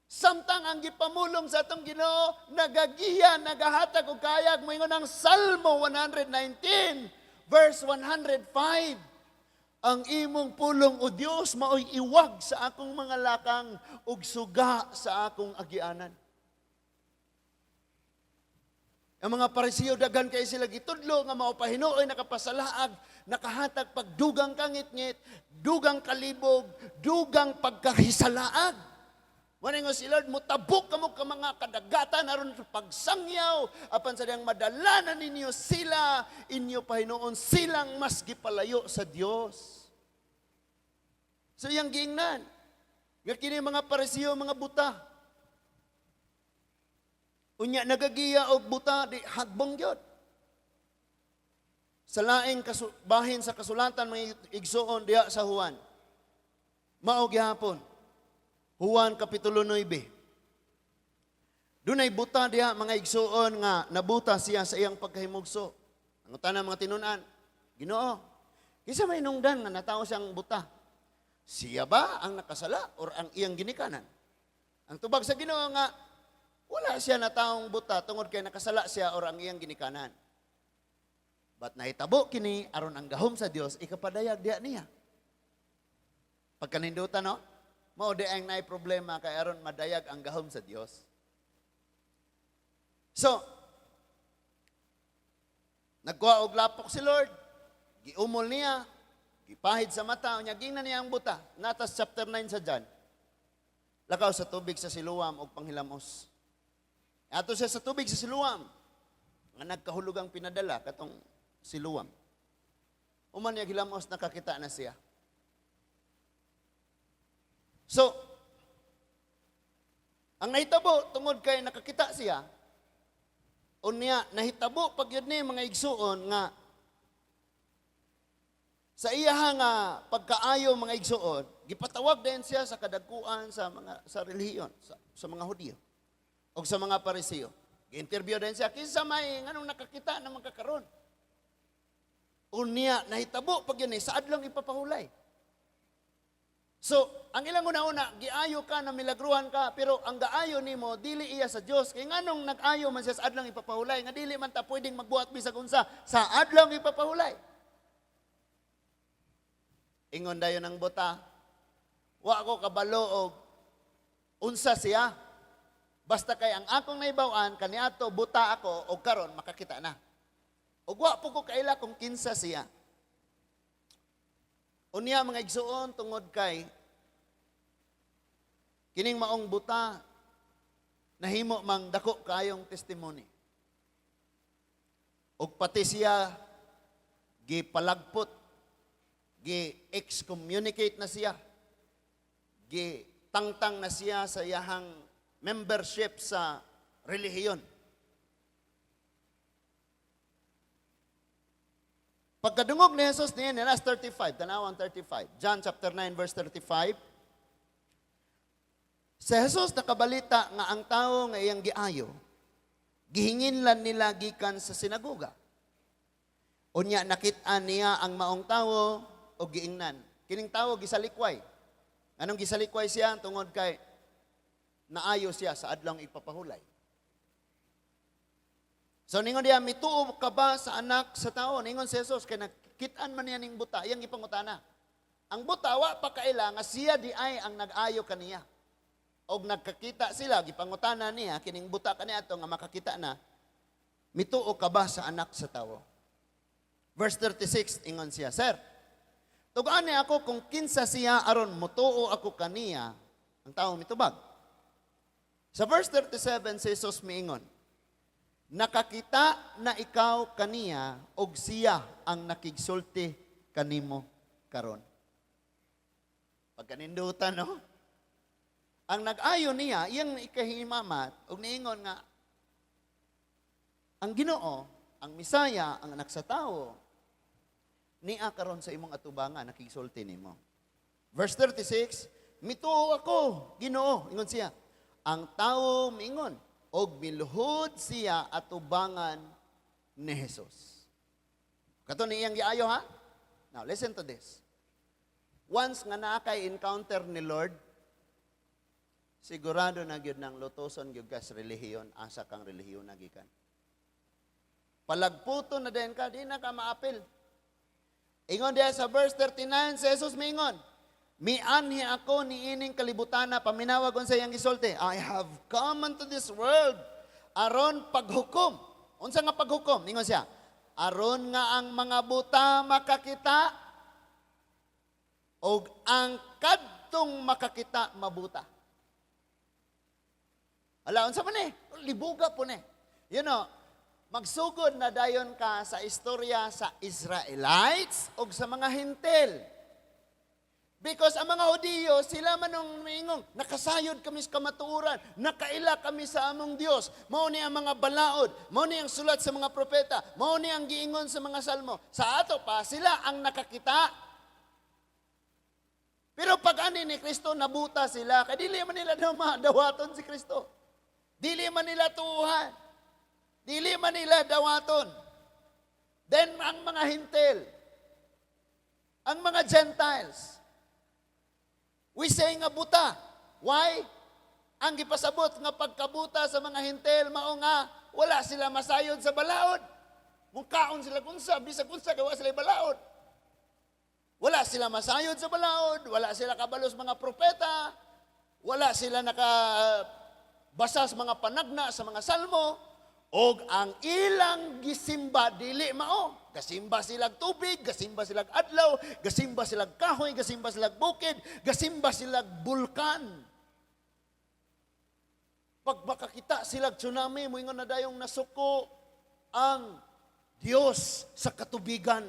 Samtang ang gipamulong sa atong Ginoo nagagiya, nagahatag og kayag, moingon ang Salmo 119 verse 105. Ang imong pulong, o Dios, maoy iwag sa akong mga lakang ug suga sa akong agianan. Ang mga Parisiyo, daghan kay sila gitudlo nga mao pa hinuoy nakapasalaag, nakahatag pagdugang kangitngit, dugang kalibog, dugang pagkahisalaag. Wala nga si Lord, mutabok kamo ka mga kadagatan aron sa pagsangyaw, apan sa diyang madala na ninyo sila, inyo pahinuon silang mas gipalayo sa Dios. So iyang giingnan, nga kini mga Parisiyo, mga buta. Unya nagagiya og buta di hagbong gyud. Sa laing bahin sa kasulatan, mga igsuon, diha sa Juan. Mao gihapon. Juan Kapitulo 9. Dunay buta diha, mga igsuon, nga nabuta siya sa iyang pagkahimugso. Ang tanan mga tinun-an, "Ginoo, kinsa may nungdan nga natawo siyang buta? Siya ba ang nakasala or ang iyang ginikanan?" Ang tubag sa Ginoo nga wala siya natawong buta tungod kay nakasala siya or ang iyang ginikanan. But nahitabo kini aron ang gahom sa Dios ikapadayag diha niya. Pagkanindutan, no? Mao di ang naay problema kay aron madayag ang gahom sa Dios. So, nagkuha og lapok si Lord, giumol niya, gipahid sa mata, unya gingnan niya ang buta. Natas chapter 9 sa John. "Lakaw sa tubig sa Siloam og panghilamos." Ato siya sa tubig sa Siloam, nga nagkahulugang pinadala katong Siloam. Human niya hilamos, nakakita na siya. So, ang nahitabo tungod kay nakakita siya, unya nahitabo pag yun ni, mga igsuon, nga sa iya nga pagkaayo, mga igsuon, gipatawag din siya sa kadagkuan sa mga sa relihiyon, sa mga Hudiyo o sa mga Parisiyo. Gi-interview din siya, "Kinsa may nganong nakakita na magkakaron?" Unya nahitabo pag yun eh, sa adlong ipapahulay. So, ang ilang una-una, giayo ka na milagruhan ka, pero ang gaayo nimo dili iya sa Dios. Kay nganong nag-ayo man siya sa adlong ipapahulay, nga dili man ta pwedeng magbuhat bisag unsa sa adlong ipapahulay? Ingon dayon ang buta, "Wa ko kabalo og unsa siya. Basta kay ang akong naibaw-an, kaniadto buta ako og karon makakita na. Ug wa po ko kaila kung kinsa siya." Unya, mga igsuon, tungod kay kining maong buta nahimo mang dako kayong testimony. Ug pati siya gipalagpot, gi-excommunicate na siya, gitangtang na siya sa iyahang membership sa relihiyon. Pagkadungog ni Jesus niya, nasa 35, tanawang 35, John chapter 9 verse 35, si Jesus nakabalita nga ang tao nga iyang giayo, gihinginlan nila gikan sa sinagoga. Unya nakit-an niya ang maong tawo o giingnan. Kining tawo gisalikway. Anong gisalikway siya? Tungod kay naayo siya sa adlong ipapahulay. So ningon diya, "Mituo ka ba sa Anak sa Tao?" Ningon si Jesus, kay nakit-an man niya ning buta, iyang gipangutana. Ang buta, wa pa kaila nga siya di ay ang nag-ayo kaniya. Og nagkakita sila, gipangutana niya, kining buta kaniadto nga makakita na, "Mituo ka ba sa Anak sa Tao?" Verse 36, ingon siya, "Sir, tugaan niya ako kung kinsa siya aron mutuo ako kaniya." Ang tao mitubag. Sa verse 37, si Jesus miingon, "Nakakita na ikaw kaniya og siya ang nakigsulti kanimo karon." Pagkanindutan, no? Ang nag-ayo niya, iyang ikahimamat, og niingon nga, ang Ginoo, ang Misaya, ang Anak sa Tao, niya karon sa imong atubangan, nakigsulti nimo. Verse 36, "Mituo ako, Ginoo," ingon siya. Ang tao miingon, og miluhod siya atubangan ni Jesus. Kato ni iyang giayo, ha? Now, listen to this. Once nga naa kay encounter ni Lord, sigurado na gyud nang lutuson gyud ka sa relihiyon, asa kang relihiyon na gikan. Palagputo na din ka, di na ka maapil. Ingon diya sa verse 39, si Jesus miingon, "Mianhi ako niining kalibutana," paminawag unsa iyang gisulti, "I have come unto this world aron paghukom." Unsa nga paghukom? Ingon siya, "Aron nga ang mga buta makakita og ang kadtong makakita mabuta." Ala, unsa man eh? Libuga po ni. Magsugod na dayon ka sa istorya sa Israelites o sa mga Hentil. Because ang mga Hudiyo, sila man ang miingong, "Nakasayod kami sa kamatuoran, nakaila kami sa among Dios. Mao ni ang mga balaod, mao ni ang sulat sa mga propeta, mao ni ang giingon sa mga salmo." Sa ato pa, sila ang nakakita. Pero pag ani ni Kristo, nabuta sila. Kay dili man nila dawaton si Kristo. Dili man nila tuuhan. Dili man nila dawaton. Then ang mga Hentil, ang mga Gentiles, we say nga buta. Why? Ang gipasabot nga pagkabuta sa mga Hentil mao nga wala sila masayod sa balaod. Mukaon sila kunsa, bisag unsa, gawa sila balaod. Wala sila masayod sa balaod, wala sila kabalos mga propeta, wala sila naka basa sa mga panagna sa mga salmo, og ang ilang gisimba dili mao. Gasimba silag tubig, gasimba silag adlaw, gasimba silag kahoy, gasimba silag bukid, gasimba silag bulkan. Pag makakita silag tsunami, moingon na dayong nasuko ang Dios sa katubigan.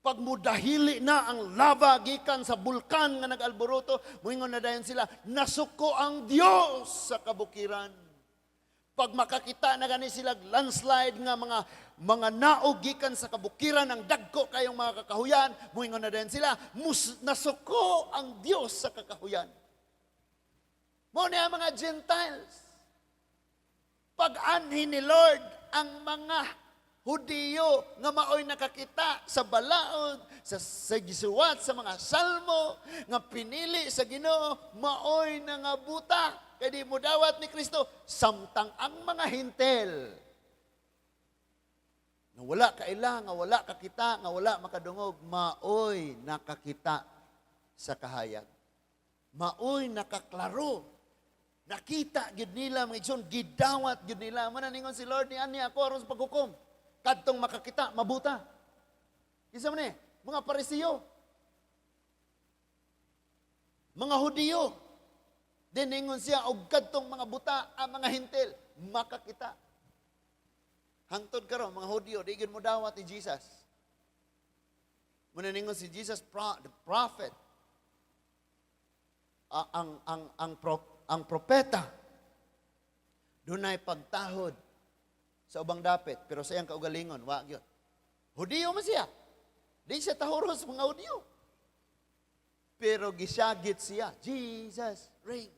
Pag mudahili na ang lava gikan sa bulkan nga nag-alboroto, moingon na dayon sila, nasuko ang Dios sa kabukiran. Pag makakita na gani sila landslide nga mga naog gikan sa kabukiran ang dagko kayong mga kakahuyan, moingon na dayon sila, nasuko ang Dios sa kakahuyan. Mao ni ang mga Gentiles. Pag-anhi ni Lord ang mga Hudiyo nga maoy nakakita sa balaod, sa gisuwat sa mga salmo, nga pinili sa Ginoo, maoy nangabuta. Kay di mo dawat ni Kristo, samtang ang mga Hentil, nga wala kaila, nga wala kakita, nga wala makadungog, maoy nakakita sa kahayag. Maoy nakaklaro. Nakita gid nila, mga igsoon, gidawat gid nila. Mao na ningon si Lord, "Nianhi ako aron sa paghukom. Kadtong makakita, mabuta." Kinsa man eh, mga Parisiyo. Mga Hudiyo. Diningon siya, og kadtong mga buta, ang mga Hentil, makakita. Hangtod karon mga Hudiyo, di gyud mo dawat ni Jesus. Mao na ningon si Jesus, the prophet, ang propeta, dunay pagtahod sa ubang dapit, pero sa iyang kaugalingon, wa gyud. Hudiyo man siya. Di siya tahuron sa mga Hudiyo. Pero gisyagit siya. "Jesus reigns.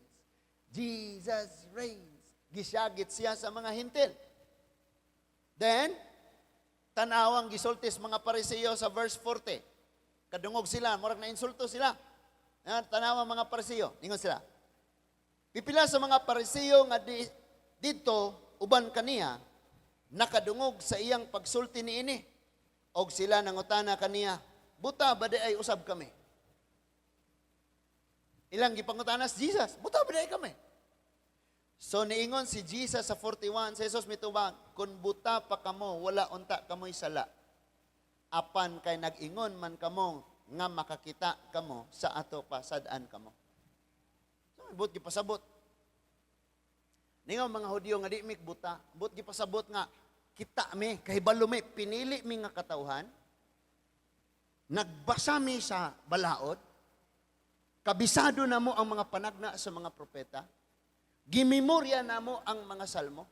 Jesus reigns." Gisyagit siya sa mga Hentil. Then, tanawang gisultis mga Parisiyo sa verse 40. Kadungog sila, murag na insulto sila. Yan, tanawang mga Parisiyo, ingon sila. Pipila sa mga Parisiyo nga didto uban kaniya nakadungog sa iyang pagsulti niini. Og sila nangutana kaniya, "Buta ba di ay usab kami?" Ilang gipangutana si Jesus, "Buta ba di ay kami?" So niingon si Jesus sa 41, si Jesus mitubag, "Kung buta pa kamo, wala unta kamoy sala. Apan kay nag-ingon man kamo nga makakita kamo, sa ato pa sad-an kamo." So, buot gipasabot. Ningaw mga Hudyo nga di mi buta, but gipasabot nga kita mi, kahibalo mi, pinili mi nga katawhan, nagbasa mi sa balaod, kabisado na mo ang mga panagna sa mga propeta, gimemorya na mo ang mga salmo.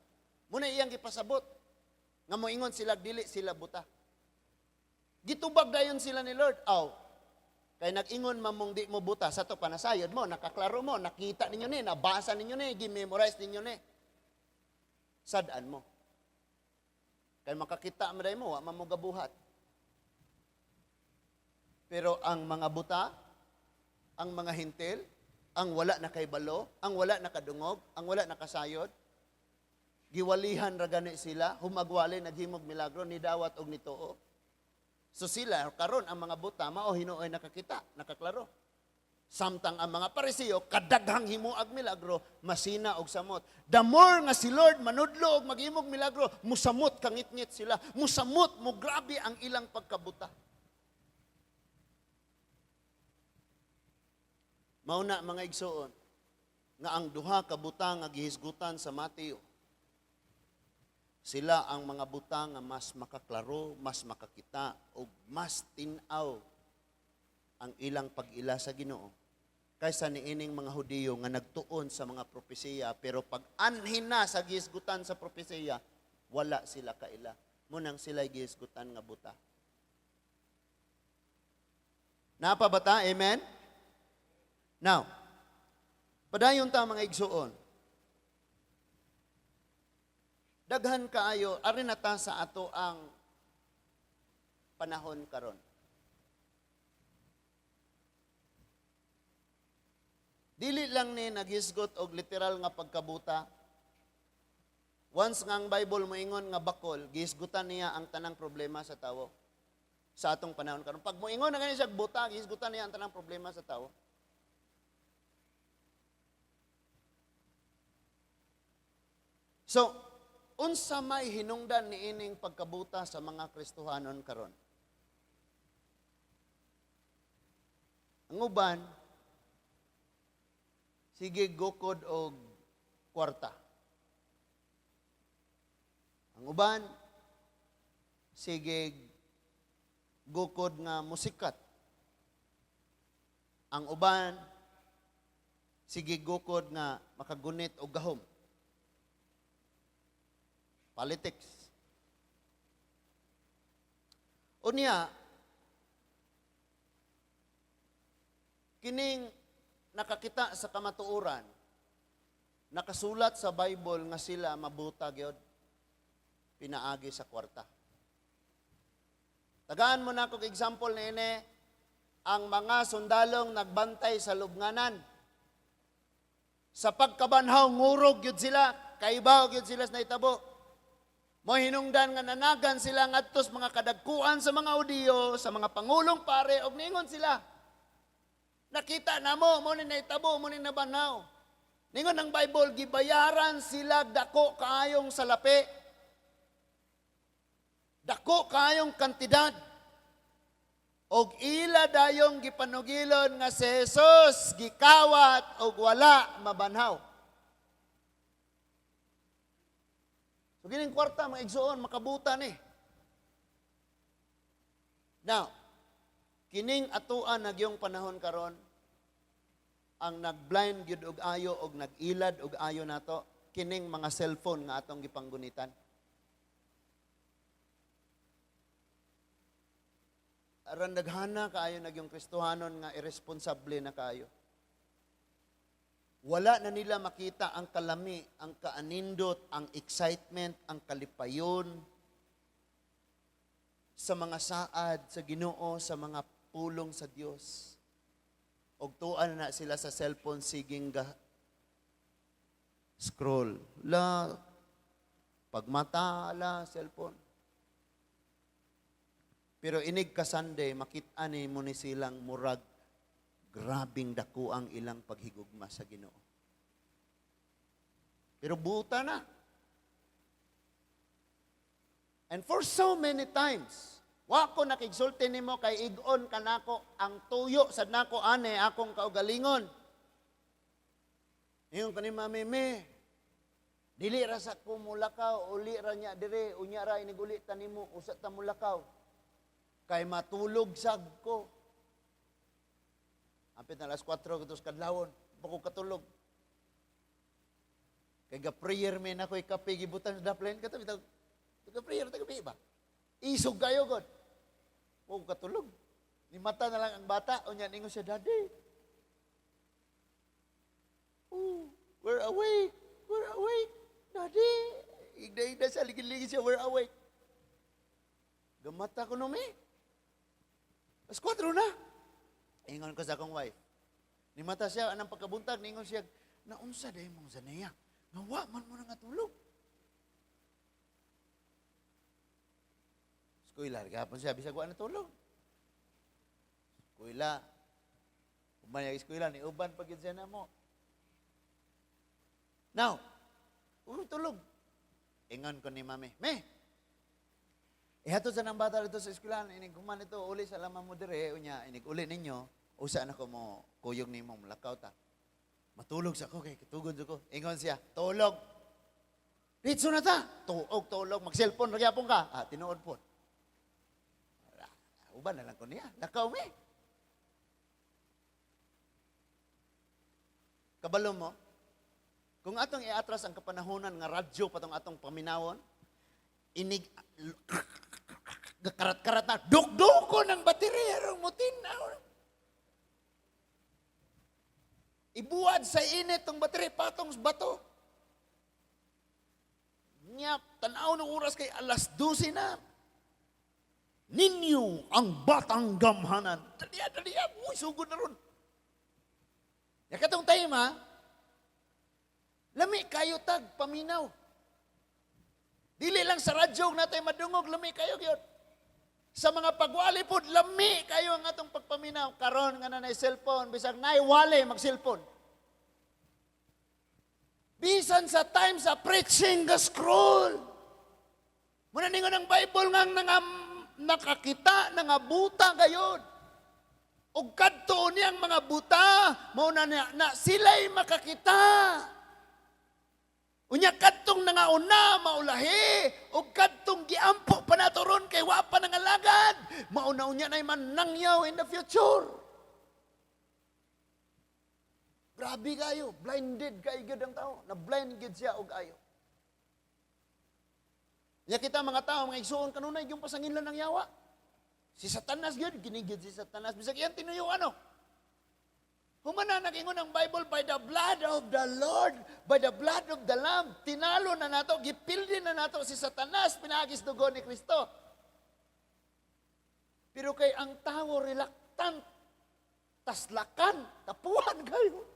Muna iyang gipasabot nga moingon sila dili sila buta. Gitubag dayon sila ni Lord. Aw, kay nag-ingon mamong di mo buta, sa to panasayod mo, nakaklaro mo, nakita ninyo ni, nabasa ninyo ni, gimemorize ninyo ni. Sad-an mo. Kay makakita man mo, wa man mo gabuhat. Pero ang mga buta, ang mga hintil, ang wala na kaybalo, ang wala na kadungog, ang wala na kasayod, giwalihan ra gani sila, humagwali, naghimog milagro, nidawat og nituo. So sila, karon ang mga buta, mao hinuoy nakakita, nakaklaro. Samtang ang mga Parisiyo, kadaghang himuag milagro, masina og samot. The more nga si Lord manudlo og maghimog milagro, musamot kangitngit sila, musamot, mugrabe ang ilang pagkabuta. Mauna mga igsoon, nga ang duha ka buta nga gihisgutan sa Mateo, sila ang mga buta nga mas makaklaro, mas makakita, o mas tin-aw ang ilang pag-ila sa Ginoo kaysa niining mga Hudiyo nga nagtuon sa mga propesiya, pero pag anhin na sa gihisgutan sa propesiya, wala sila kaila. Munang sila'y gihisgutan nga buta. Napa ba ta? Amen? Now, padayon ta mga igsuon. Daghan kaayo, ari na ta sa ato ang panahon karon. Dili lang ni naghisgot og literal nga pagkabuta. Once nga ang Bible moingon nga bakol, gihisgutan niya ang tanang problema sa tawo. Sa atong panahon karon, pag moingon na gani siya buta, gihisgutan niya ang tanang problema sa tawo. So, unsa may hinungdan niining pagkabuta sa mga Kristohanon karon? Ang uban, sige gukod og kwarta. Ang uban, sige gukod nga musikat. Ang uban, sige gukod nga makagunit og gahom. Politics. Unya, kining nakakita sa kamatuoran, nakasulat sa Bible nga sila mabuta gyud pinaagi sa kwarta. Tagaan mo na kog example niini, ang mga sundalong nagbantay sa lubnganan. Sa pagkabanhaw, ngurog gyud sila, kaibaw gyud sila sa naitabo. Mo hinungdan nga nanagan sila ngadto sa mga kadagkuan sa mga Hudiyo, sa mga pangulong pare, og ningon sila. Nakita na mo, mo ni naitabo, mo ni nabanhaw. Ningon ang Bible, gibayaran sila dako kaayong salapi. Dako kaayong kantidad. Og ila dayong gipanugilon nga si Jesus gikawat og wala mabanhaw. So gining kwarta mga igsoon makabuta ni. Now, kining atuan nagyong panahon karon ang nag-blind gyud og ayo og nag-ilad og ayo nato kining mga cellphone nga atong gipanggunitan. Aran daghana kaayo nagyong Kristohanon nga iresponsable na kaayo. Wala na nila makita ang kalami, ang kaanindot, ang excitement, ang kalipayon sa mga saad sa Ginoo, sa mga pulong sa Dios. Og tuan na sila sa cellphone siging ga scroll. La pagmata la cellphone. Pero inig ka Sunday, makita ni mo ni silang murag grabing dako ang ilang paghigugma sa Ginoo. Pero buta na. And for so many times, wa ko nakigsulti nimo kay ig-on kanako ang tuyo sad nako ane akong kaugalingon. Ingon kani mami, me, Dili ra sa ko mulakaw, uli ra niya dire, unya ra iniguli ta nimo, usa ta mulakaw. Kay matulog sag ko. Ampit na alas 4 katos kadlawon, pa ko katulog. Kay ga-prayer man ako, kape gibutan sa daplin kato bitaw. Ga-prayer ta gabi ba? Isog kayo god. Wa ko katulog. Ni mata na lang ang bata, unya ningon siya, "Daddy. Oh, we're awake. We're awake. Daddy." Igda-igda siya, ligid-ligid siya, "We're awake." Gamata ko no mi. Alas 4 na. Ingon ko sa akong wife. Ni mata siya, anang pagkabuntag, ningon siya, "Naunsa day mong Zanea? Nga wa man mo na nga tulog." Eskwela, gapon siya, bisag wa natulog. Eskwela. Umay eskwela, ni uban pag siya na mo. Now, tulog. Ingon ko ni mami, "Me, ihatod sa nang bata dito sa eskwelahan, inig human ito, uli sa laman mo dire, unya, inig uli ninyo, usa na ko mo, kuyog nimo, mulakaw ta. Matulog sa ko, kay kitugod sa ko." Ingon siya, "Tulog. Ditso na ta. Tuog, tulog, mag-cellphone, nagyapon ka. Ah, tinuod po. Uban na lang ko niya. Lakaw mi." Kabalo mo, kung atong iatras ang kapanahonan nga radyo patong atong paminawon, inig, karat-karat na, dukduko ng baterya rong mutinaw. Ibuwad sa init tong baterya, patong sa bato. Nya, tanaw ng oras kay alas 12 na. Ninyo ang batang gamhanan. Daliya, daliya, uy, sugod na ron. Ya katong time ha, lami kayo tag paminaw. Dili lang sa radyo natay madungog, lami kayo gyud. Sa mga pagwali pod, lami kayo ang atong pagpaminaw. Karon nga na nay cellphone, bisag nay wali mag-cellphone. Bisan sa time sa preaching ga scroll. Muna ningon ang Bible nga nakakita, nangabuta gayod. Og kadto niyang mga buta, mao na niya, na sila'y makakita. Unya kadtong nangauna maulahi, og kadtong giampo pa nato ron kay wa pa nangalagad, mauna unya nay manangyaw in the future. Grabe kayo, blinded kayo gyud ang tao, na blind gyud siya og ayo. Nya kita mga tao, mga igsuon kanunay yung pasanginlan ng yawa. Si Satanas gyud, ginigid si Satanas bisag iyang tinuyo ano. Humana nagingon ang Bible, by the blood of the Lord, by the blood of the Lamb, tinalo na nato, gipildi na nato si Satanas, pinaagis dugo ni Kristo. Pero kay ang tao reluctant, taslakan, tapuhan kayo.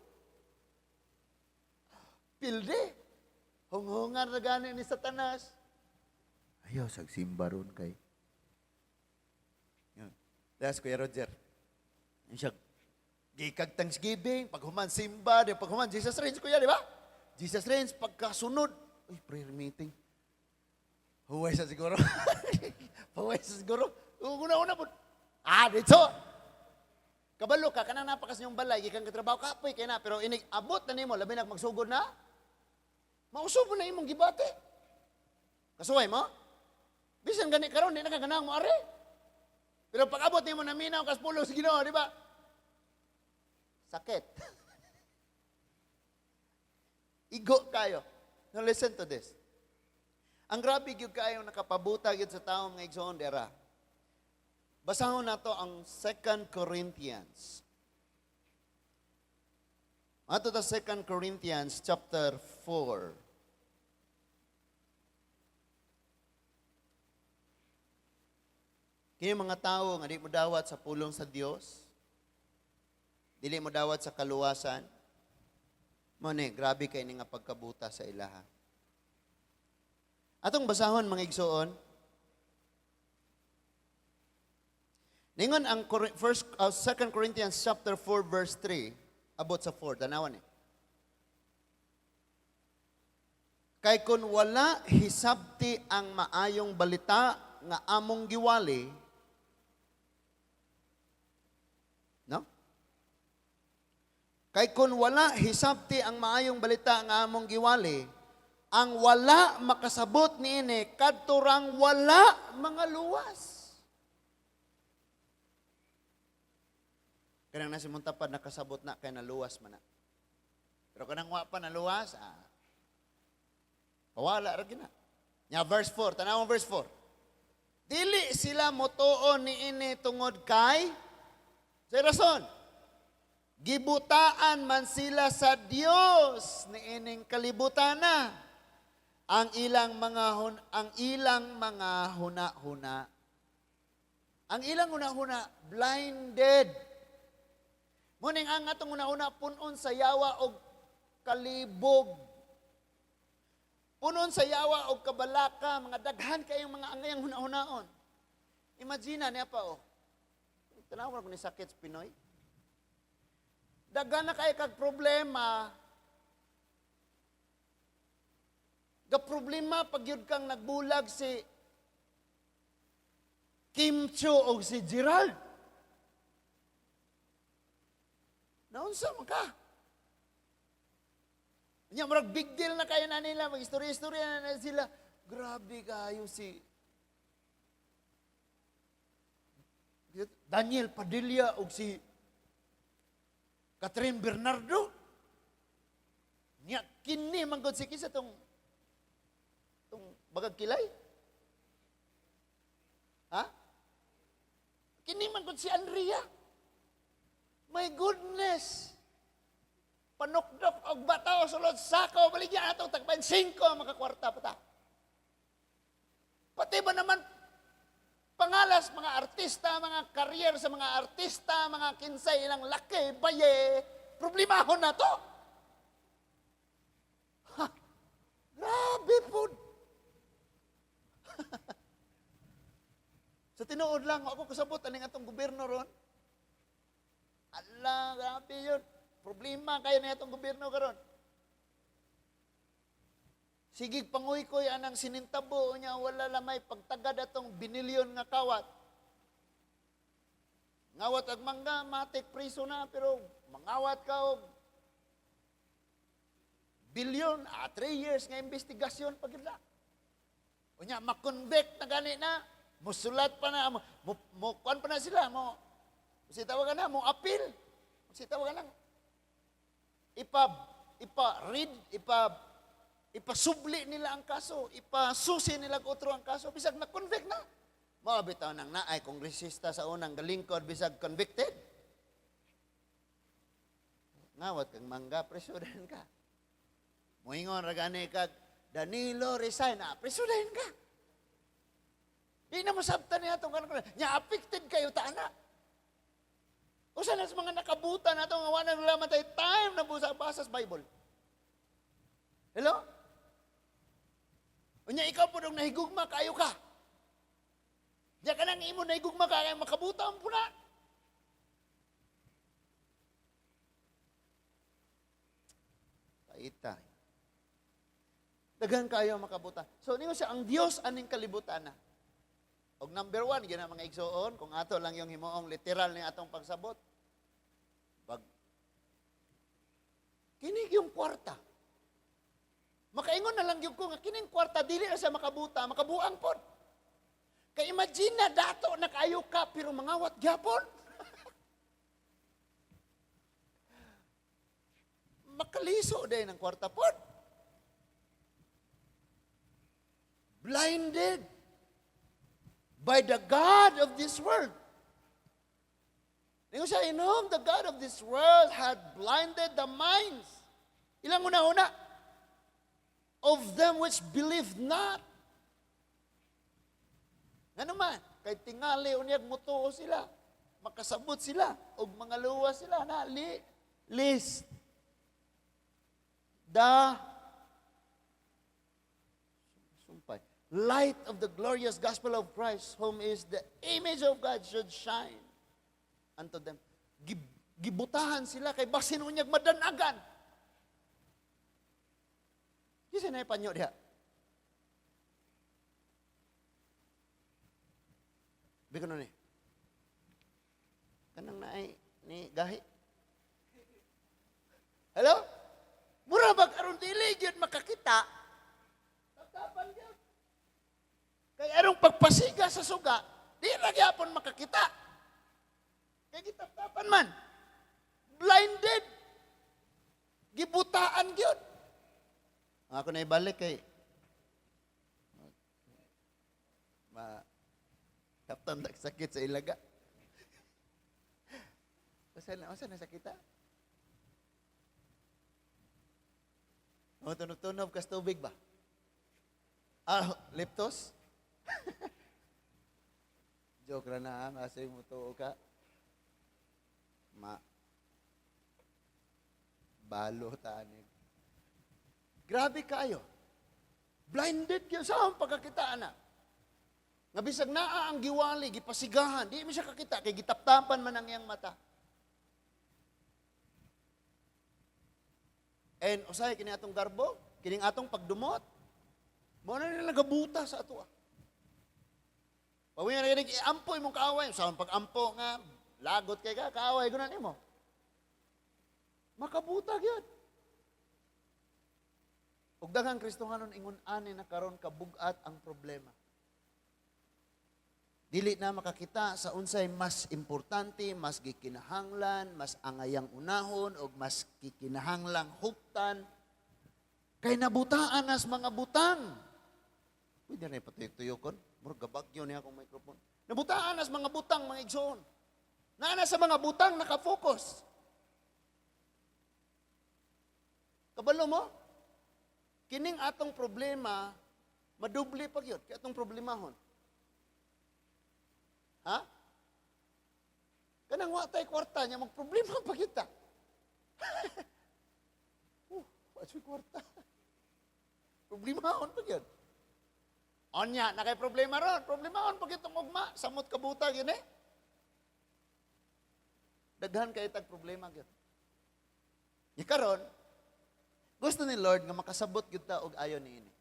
Pildi. Hunghungan na gani ni Satanas. Ayaw, sagsimba ron kay. Yun. That's Kuya Roger. Yun siya, gikag Thanksgiving, paghuman simba, di paghuman Jesus Reigns, kuya, di ba? Jesus Reigns, pagkasunod, uy, prayer meeting. Huway sa siguro. Huway sa siguro. Una-una po. Ah, dito. Kabalo ka, kanang napakas niyong balay, gikan katrabaho, kapoy kay na, pero inig, abot na nimo, labi na magsugod na, mausob na imong gibate. Kasuway mo? Bisan gani karon di na ka ganang mo ari. Pero pag abot nimo na minaw kas pulo sa Ginoo, di ba? Sakit. Igo kayo. Now listen to this. Ang grabe gyud kayo nakapabuta gyud sa tawo mga igsoon dera. Basahon nato ang 2 Corinthians. Ato ta 2 Corinthians chapter 4. Kini mga tawo nga di mo dawat sa pulong sa Dios, dili mo dawat sa kaluwasan, mo ni grabe kay ni nga pagkabuta sa ilaha. Atong basahon mga igsoon. Ningon ang 2 Corinthians chapter 4 verse 3 abot sa 4, tanawan ni. Kay kun wala hisabti ang maayong balita nga among giwali, no? Kay kun wala hisabti ang maayong balita nga among giwali, Ang wala makasabot niini kadto rang wala mangaluwas. Kanang nasa imong tapad nakasabot na kay naluwas man na. Pero kanang wa pa naluwas, pawala ra gyud na. Nya verse 4, tan-awa verse 4. Dili sila motuo niini tungod kay sa rason. Gibutaan man sila sa Dios niining kalibutana ang ilang mga huna-huna. Ang ilang huna-huna blinded. Muning ang atong huna-huna punon sa yawa og kalibog. Punon sa yawa og kabalaka, mga daghan kayong mga angayang huna-hunaon. Imagine niya pa oh. Tanawa ko ni sakit sa Pinoy. Daghan na kay kag problema. Ga problema pag yun kang nagbulag si Kim Chiu o si Gerald. Naunsa man ka? Nya murag big deal na kayo na nila, mag-istorya-istorya na sila. Grabe kayo si Daniel Padilla o si Kathryn Bernardo. Nya kini man gud si kinsa tong bagag kilay. Ha? Kini man gud si Andrea. My goodness. Panukdok og bataw sulod sako, baligya ato tag 5 makakwarta pa ta. Pati ba naman pangalas mga artista, mga career sa mga artista, mga kinsay ilang laki, baye, problemahon na to. Ha, grabe po. Sa tinuod lang, ako kasabot aning atong gobyerno ron. Ala, grabe yun. Problema kayo na itong gobyerno karon. Sige, panguy-koy anang sinintabo niya, wala lamay pagtagad atong binilyon nga kawat. Ngawat ag mangga, matik priso na, pero mangawat ka og bilyon, 3 years nga investigasyon pag na. Unya, makonvict na gani na, musulat pa na, mo, kuan pa na sila, mo, si tawagan na, mo appeal. Si tawagan lang. Ipa, ipa read, ipa, ipasubli nila ang kaso, ipasusi nila otro ang kaso, bisag na-convict na. Mao bitaw nang naay kongresista sa unang galingkod bisag convicted. Ngawat kang mangga, preso din ka. Moingon ra gani kag Danilo resign, preso din ka. Di na masabtan niya atong kanon. Nya affected kayo ta ana. Usa na sa mga nakabuta na itong nga wala na tayo time na busa basa sa Bible. Hello? Unya ikaw po nung nahigugma kayo ka. Diya ka nang imo nahigugma ka kaya makabuta ang puna. Paita. Daghan kayo makabuta. So ningon siya ang Dios aning kalibutan na. Og number 1, gyud na mga igsoon, kung ato lang yung himuong literal ni atong pagsabot. Pag kini yung kwarta. Makaingon na lang gyud ko nga kining kwarta dili na siya makabuta, makabuang pod. Kay imagine na dato na kaayo ka pero mangawat gyapon. Makaliso day ng kwarta pod. Blinded by the God of this world. Ningon siya, in whom the God of this world had blinded the minds. Ilang una-una? Of them which believe not. Nga naman, kay tingali unyag mutuo sila, makasabot sila, og mga luwa sila, na list. The sumpay. Light of the glorious gospel of Christ, whom is the image of God, should shine unto them. Gibutahan sila kay basin unyag madanagan. Kinsa na ipanyo diha? Biko ni. Kanang naay ni gahi. Hello? Mura bag aron dili gyud makakita. Kay arong pagpasiga sa suga, di ra gyapon makakita. Kay gitaptapan man. Blinded. Gibutaan gyud. Ako na ibalik kay ma kaptan sakit sa ilaga. Usa na sakita? O tunog-tunog kas tubig ba? Ah, leptos? Joke ra na, ha? Asa mo tuo ka. Ma balo tanig. Grabe kaayo. Blinded gyud sa akong pagkakita ana. Nga bisag naa ang giwali, gipasigahan, di mo siya kakita kay gitaptapan man ang iyang mata. And usahay kini atong garbo, kining atong pagdumot. Mao na nila nagabuta sa ato. Pag na kinig iampo imong kaaway, sa pag-ampo nga lagot kay ka, kaaway guna nimo. Makabuta gyud. Ug daghang Kristohanon ingon ani na karon kabug-at ang problema. Dili na makakita sa unsay mas importante, mas gikinahanglan, mas angayang unahon og mas gikinahanglang huptan. Kay nabutaan nas mga butang. Pwede na ipatuyok-tuyokon. Murag gabagyo niya akong microphone. Nabutaan nas mga butang, mga igsoon. Naa na sa mga butang nakafocus. Kabalo mo? Kining atong problema, madubli pa gyud kay atong problemahon. Ha? Kanang wa tay kwarta niya, magproblema pa gyud ta. Wa siya kwarta. Problemahon pa gyud. Onya, na kay problema ron. Problemahon pa gyud tong ugma. Samot kabuta gyud eh. Daghan kay tag problema gyud. Nya karon, gusto ni Lord nga makasabot gyud ta og ayo niini.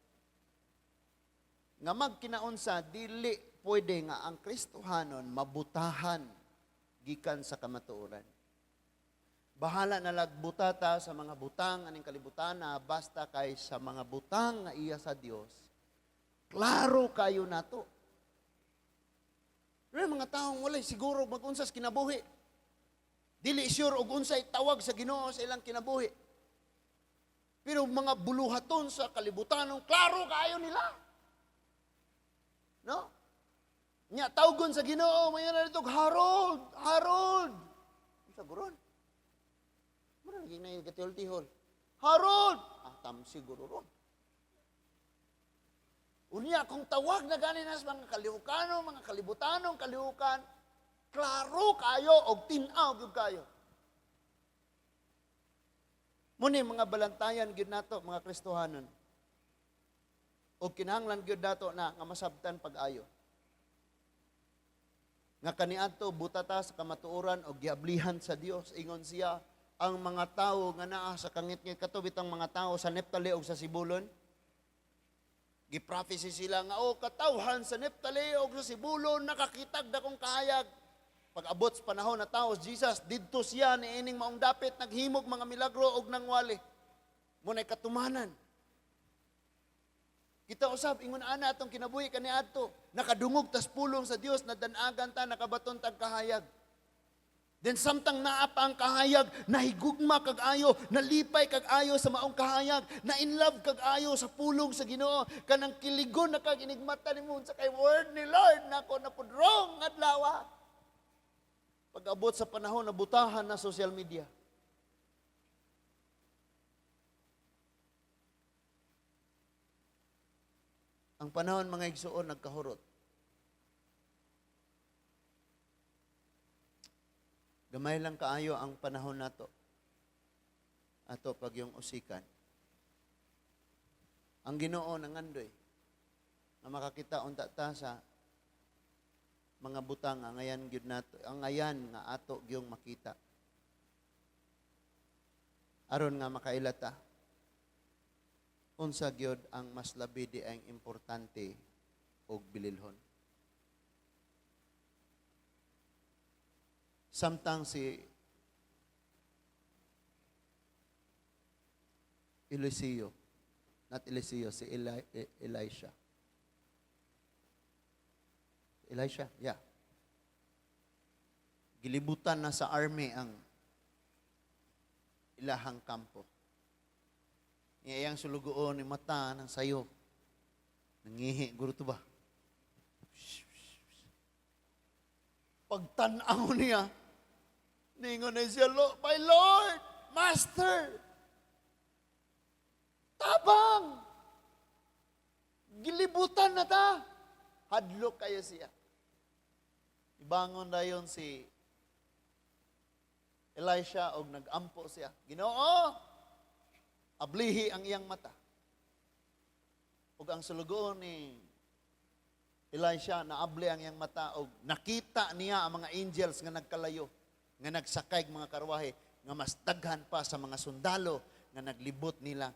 Nga magkinaunsa dili pwede nga ang Kristohanon mabutahan gikan sa kamatuoran. Bahala na lagbuta ta sa mga butang aning kalibutana, basta kay sa mga butang nga iya sa Dios, klaro kayo nato. Pero mga taong walay siguro mag-unsas kinabuhi. Dili sure og unsay tawag sa Ginoo sa ilang kinabuhi. Pero mga buluhaton sa kalibutanon, klaro kaayo nila. No? Nya tawgon sa Ginoo, mayon na dito, Harold, Harold. Unsa guron? Mura lagi na katihol-tihol. Harold! Ah, tam siguro ron. Unya, kung tawag na gani nas mga kalihukano, mga kalibutanong kalihukan, klaro kayo og tin-aw gyud kayo. Muni mga balantayan gyud nato mga Kristohanon. Og kinahanglan gyud nato na nga masabtan pag-ayo. Nga kaniadto butata sa kamatuoran og giablihan sa Dios, ingon siya ang mga tawo nga naa sa kangitngit kato bitang mga tawo sa Neptali og sa Sibulon. Gi-prophesy sila nga o katawhan sa Neptali og sa Sibulon nakakitag dakong kahayag. Pag-abot sa panahon na tao Jesus, didto siya niining maong dapit naghimog mga milagro og nangwali. Munay katumanan. Kita usab ingon ana atong kinabuhi kaniadto, nakadungog tas pulong sa Dios, nadanagan ta, nakabaton tag kahayag. Then samtang naa pa ang kahayag, nahigugma kag ayo, nalipay kag ayo sa maong kahayag, na in love kag ayo sa pulong sa Ginoo, kanang kiligon na kag inigmata nimo sa kay word ni Lord nako napudrong adlaw. Pag-abot sa panahon na butahan na social media. Ang panahon mga igsuon nagkahurot. Gamay lang kaayo ang panahon nato. Ato pag yung usikan. Ang Ginoo nangandoy nga makakita unta ta sa mga butang nga ngayan gyud nato, ang ngayan nga ato gyung makita. Aron nga makaila ta unsa gyud ang mas labi di ang importante og bililhon. Samtang si Eliseo, not Eliseo, si Elisha. Elisha, yeah. Gilibutan na sa army ang ilahang kampo. Iyang sulugoon ni mata ng sayo. Nangihi, guro to ba? Pagtanaw niya, ningon na siya, "My Lord, Master, tabang! Gilibutan na ta." Hadlok kayo siya. Ibangon dayon si Elisha og nagampo siya. "Ginoo, ablihi ang iyang mata." Ug ang sulugoon ni Elisha naabli ang iyang mata og nakita niya ang mga angels nga nagkalayo, nga nagsakay og mga karwahe nga mas daghan pa sa mga sundalo nga naglibot nila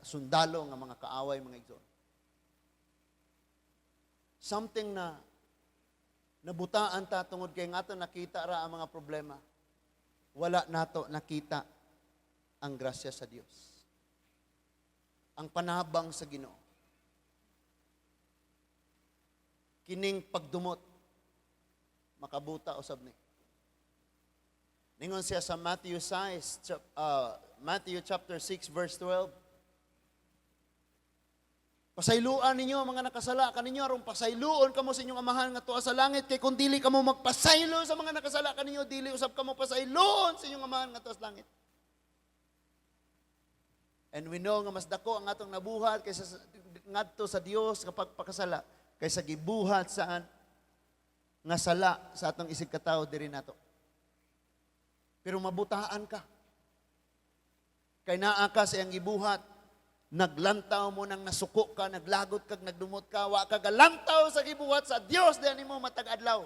sundalo nga mga kaaway, mga igsoon. Something na nabutaan ta tungod kay nga ato nakita ra ang mga problema. Wala nato nakita ang grasya sa Dios. Ang panabang sa Ginoo. Kining pagdumot makabuta usab ni. Ningon siya sa Matthew 6, Matthew chapter 6 verse 12. "Pasayloan ninyo ang mga nakasala kaninyo aron pasayloon kamo sa inyong Amahan nga tuwa sa langit, kay kung dili kamo magpasaylo sa mga nakasala kaninyo, dili usab kamo pasayloon sa inyong Amahan nga tuwa sa langit." And we know nga mas dako ang atong nabuhat kaysa ngadto sa Dios kapag pakasala kaysa gibuhat saan nga sala sa atong isig katawo diri nato. Pero mabutaan ka. Kay naa ka sa iyang gibuhat, naglantaw mo nang nasuko ka, naglagot ka, nagdumot ka, wa ka galantaw sa gibuhat sa Dios diyan nimo matag adlaw.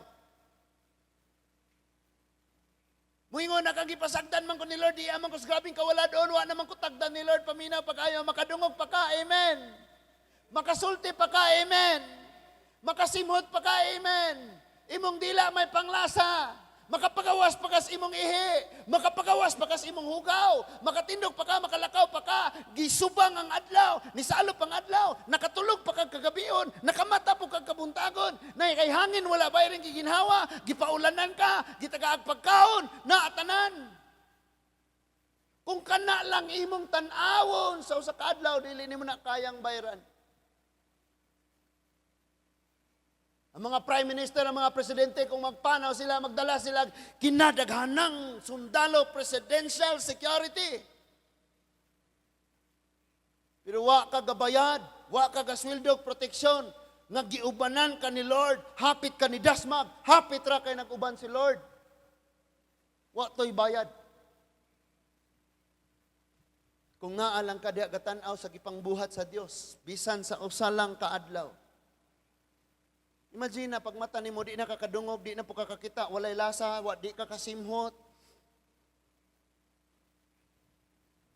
Muingon na kang gipasagdan man ko ni Lord, di man ko sa grabeng kawala doon, wa naman ko tagdan ni Lord, paminaw pa kayo, makadungog pa ka, amen. Makasulti pa ka, amen. Makasimhot pa ka, amen. Imong dila may panglasa. Makapagawas pa kas imong ihi, makapagawas pa kas imong hugaw, makatindog pa ka, makalakaw pa ka, gisubang ang adlaw, nisalop ang adlaw, nakatulog pa kag kagabion, nakamata po kag kabuntagon, na kay hangin wala bayring giginhawa, gipaulanan ka, gitagaag pagkaon, naatanan. Kung kana lang imong tan-awon sa usa ka adlaw, dili nimo na kayang bayran. Ang mga prime minister, ang mga presidente, kung magpanaw sila, magdala sila, kinadaghanang sundalo, presidential security. Pero wa ka gabayad, wa ka gasweldo, proteksyon, nga giubanan ka ni Lord, hapit ka ni dasmag, hapit ra kay nag-uban si Lord. Wa to'y bayad. Kung naa lang ka diha gatan-aw sa gipangbuhat sa Dios, bisan sa usa lang ka adlaw. Imagine na pag mata nimo di na kakadungog, di na po kakakita, walay lasa, wa di ka kasimhot.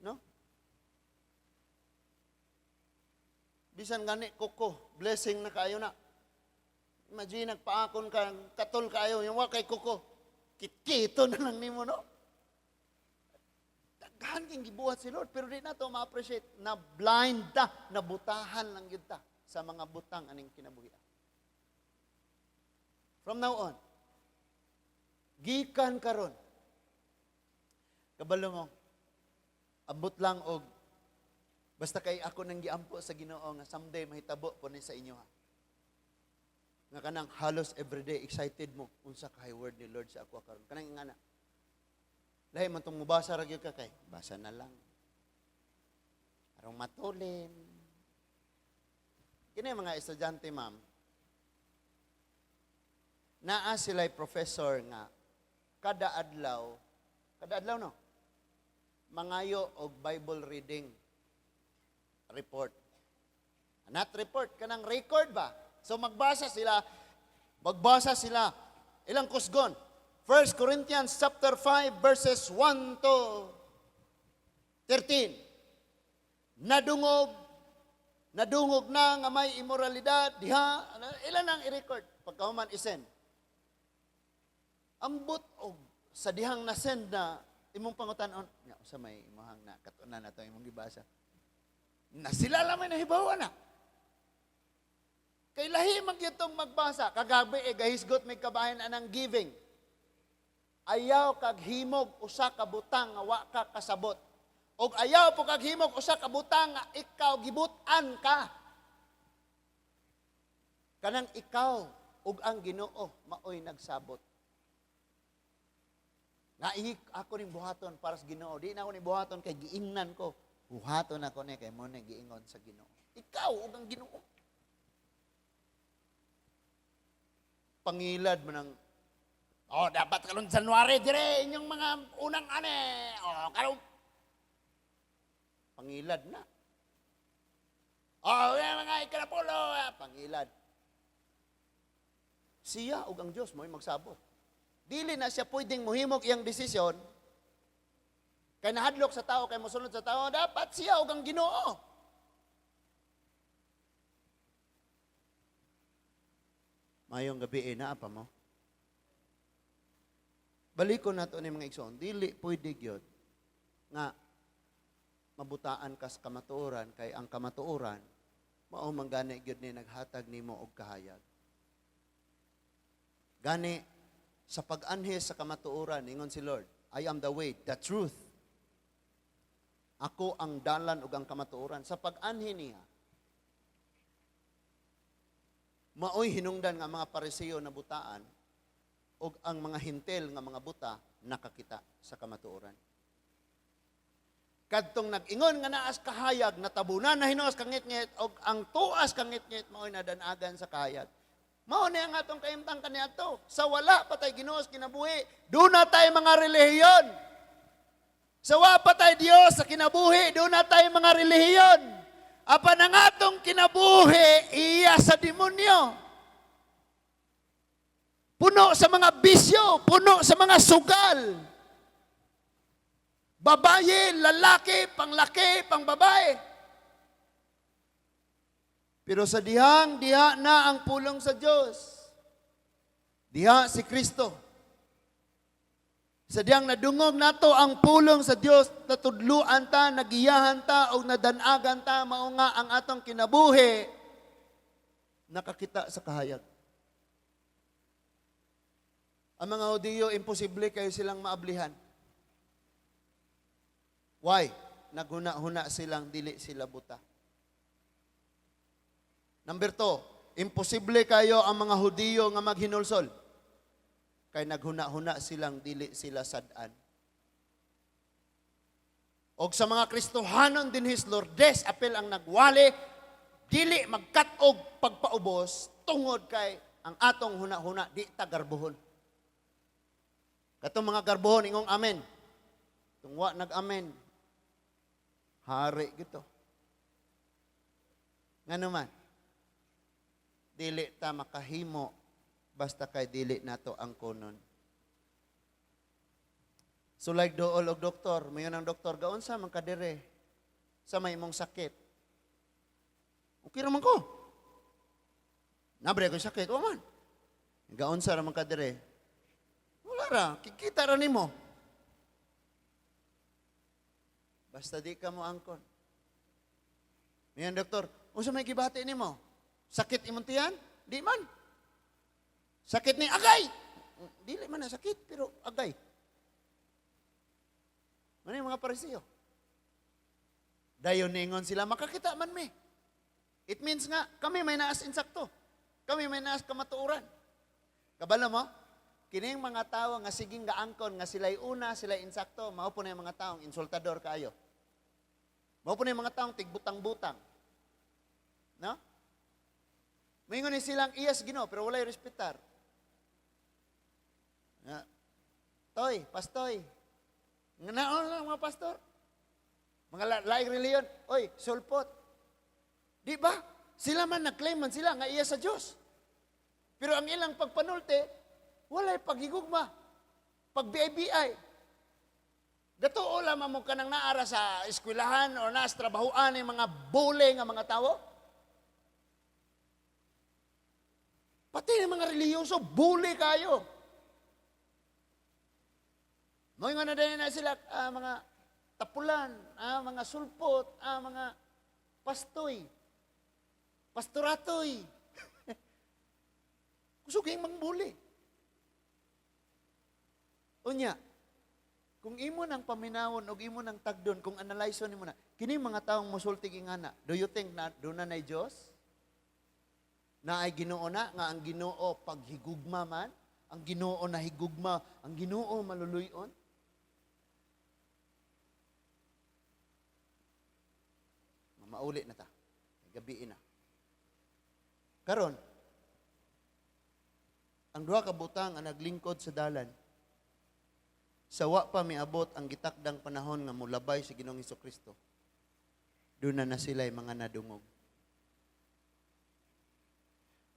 No? Bisan gani kuko, blessing na kaayo na. Imagine nagpaakon ka, katol kaayo, yung wa kay kuko. Kitkito na lang nimo, no? Daghan king gibuhat si Lord, pero di na to ma-appreciate na blind ta, nabutahan lang gyud ta sa mga butang aning kinabuhi. From now on, gikan karon, kabalo mo, abot lang og, basta kay ako nang giampo sa Ginoo nga someday mahitabo po ni sa inyo ha. Nga kanang halos everyday excited mo unsa kay word ni Lord sa ako karon. Kanang ingana. Lahi man tong mubasa ra gyud ka kay basa na lang. Arong matulin. Kini mga estudyante, ma'am, naa sila'y professor nga kada adlaw no, mangayo og Bible reading report. Not report, kanang record ba? So magbasa sila, ilang kusgon. 1 Corinthians chapter 5 verses 1 to 13. Nadungog na nga may immoralidad diha, ilan ang i-record pagkahuman isend. Ambot og sa dihang nasend na imong pangutan-on, nga usa may imong na katunan na to imong gibasa. Na sila lang may nahibaw na. Kay lahi man gyud tong magbasa. Kagabi eh, gahisgot may kabahin anang giving. Ayaw kag himog usa ka butang nga wa ka kasabot. Og ayaw po kag himog usa ka butang nga ikaw gibut-an ka. Kanang ikaw ug ang Ginoo maoy nagsabot. Nga ako ning buhaton para sa Ginoo. Di na ako ning buhaton kay giingnan ko. Buhaton ako ni kay mo na giingon sa Ginoo. Ikaw ug ang Ginoo. Pangilad man ang oh, dapat karon January dire inyong mga unang ane. Oh, karon pangilad na. Oh, yung mga ikanapulo, pangilad. Siya ug ang Dios mo'y magsabot. Dili na siya pwedeng mohimog iyang desisyon. Kay nahadlok sa tao, kay mosunod sa tao, dapat siya ug ang Ginoo. Mayong gabi eh, naa pa mo. Balikon nato ni mga igsoon, dili pwede gyud nga mabutaan kas kamatuoran kay ang kamatuoran mao man gani gyud ni naghatag nimo og kahayag. Gani sa pag-anhi sa kamatuoran, ingon si Lord, "I am the way, the truth." Ako ang dalan ug ang kamatuoran. Sa pag-anhi niya, maoy hinungdan nga mga Pariseo na butaan ug ang mga Hentil nga mga buta nakakita sa kamatuoran. Kadtong nag-ingon nga naas kahayag, natabunan na hinuas kangitngit, og ang tuas kangitngit maoy nadanagan sa kahayag. Mao ni ang atong kahimtang kaniadto. Sa wala pa tay Ginoo sa kinabuhi, duna tay mga relihiyon. Sa wa pa tay Dios sa kinabuhi, duna tay mga relihiyon. Apan ang atong kinabuhi iya sa demonyo. Puno sa mga bisyo, puno sa mga sugal. Babae, lalaki, panglaki, pangbabae. Pero sa dihang diha na ang pulong sa Dios. Diha si Kristo. Sa dihang nadungog nato ang pulong sa Dios, natudluan ta, nagiyahan ta, o nadanagan ta, mao nga ang atong kinabuhi, nakakita sa kahayag. Ang mga Hudiyo, imposible kayo silang maablihan. Why? Naghuna-huna silang dili sila buta. Number 2, imposible kayo ang mga Hudiyo nga maghinulsol. Kay naghuna-huna silang dili sila sad-an. Og sa mga Kristohanon dinhis Lourdes, apil ang nagwali, dili magkat-og pagpaubos tungod kay ang atong huna-huna di ta garbohon. Katong mga garbohon ingong amen. Tungwa nag-amen. Hari gito. Ngano man? Dili ta makahimo basta kay dili nato ang kunon. So like dool og doktor, mayon ang doktor, gaunsa man kadire sa may imong sakit. Okay ra man ko. Nabre ko sakit, wa man. Gaunsa ra man kadire. Wala ra, kikita ra nimo. Basta di ka mo angkon. Mayon doktor, unsa may gibati nimo? Sakit imong tiyan? Di man. Sakit ni agay. Dili man na sakit, pero agay. Ano yung mga Pariseo? Dayon ningon sila, makakita man mi. It means nga, kami may naas insakto. Kami may naas kamatuoran. Kabalo mo? Kining mga tao nga siging gaangkon, nga sila'y una, sila'y insakto, mao po na yung mga taong insultador kaayo. Mao po na yung mga taong tigbutang-butang. No? Maingon ni silang iyas Ginoo, pero walay respetar. Nga. Toy, pastoy. Nga naon lang mga pastor. Mga laing reliyon, oy, sulpot. Di ba? Sila man nag-claim man sila nga iya sa Dios. Pero ang ilang pagpanulte, walay paghigugma. Pag-BI-BI. Gatuo lamang mo kanang naara sa eskwelahan o naas trabahoan ng mga bule nga mga tao. Pati ng mga relihiyoso, bule kayo. Mo'y nga na din na sila, mga tapulan, mga sulpot, mga pastoy, pastoratoy. Kusog kayong mangbuli. Unya, kung imo nang paminawon og imo nang tagdon, kung analyze nimo na, kini mga taong mosulti ingana, do you think na duna nay Dios? Na ay Ginoo na nga ang Ginoo paghigugma man, ang Ginoo na higugma, ang Ginoo maluluyon? Mauli na ta. Gabi na. Karon, ang duha ka butang ang naglingkod sa dalan. Sa wa pa miabot ang gitakdang panahon nga molabay si Ginoong Kristo. Duna na sila'y mga nadungog.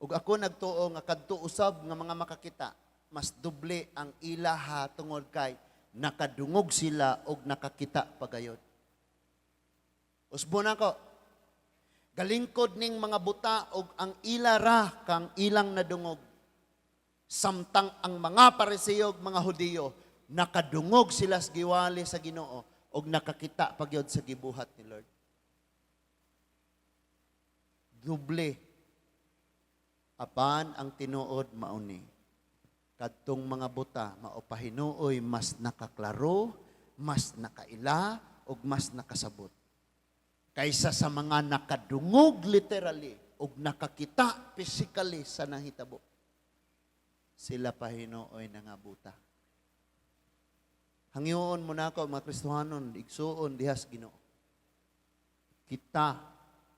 Ug ako nagtuo nga kadto usab nga mga makakita, mas doble ang ilaha tungod kay nakadungog sila og nakakita pagayod. Usbon ako, galingkod ning mga buta og ang ila ra kang ilang nadungog. Samtang ang mga Pariseo ug mga Hudiyo nakadungog sila sa giwali sa Ginoo og nakakita pagyod sa gibuhat ni Lord. Doble. Apan ang tinuod mauni. Kadtong mga buta mao pahinuoy mas nakaklaro, mas nakaila ug mas nakasabot kaysa sa mga nakadungog literally ug nakakita physically sa nahitabo. Sila pahinuoy nangabuta. Hangyoon mo na ako, mga Kristohanon, igsuon dihas Ginoo. Kita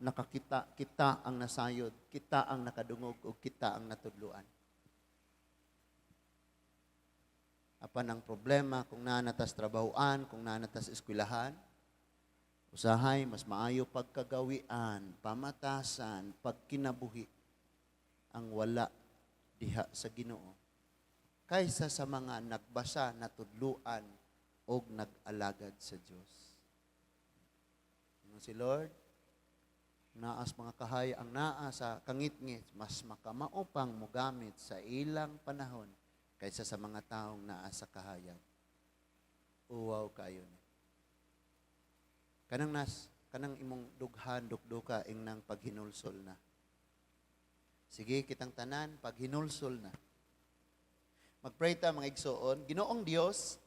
nakakita, kita ang nasayod, kita ang nakadungog, ug kita ang natudluan. Apan ang problema kung naanatas trabahoan, kung naanatas eskwelahan, usahay mas maayo pagkagawian, pamatasan, pagkinabuhi ang wala diha sa Ginoo kaysa sa mga nagbasa, natudluan og nag-alagad sa Dios. Ingon si Lord, naas mga kahay ang naa sa kangitngit, mas makamao pang mogamit sa ilang panahon kaysa sa mga taong naa sa kahayag. Uwaw kayo ni. Kanang nas, kanang imong dughan, dukduka, ingnang paghinulsol na. Sige, kitang tanan, paghinulsol na. Magpray ta mga igsoon, Ginoong Dios,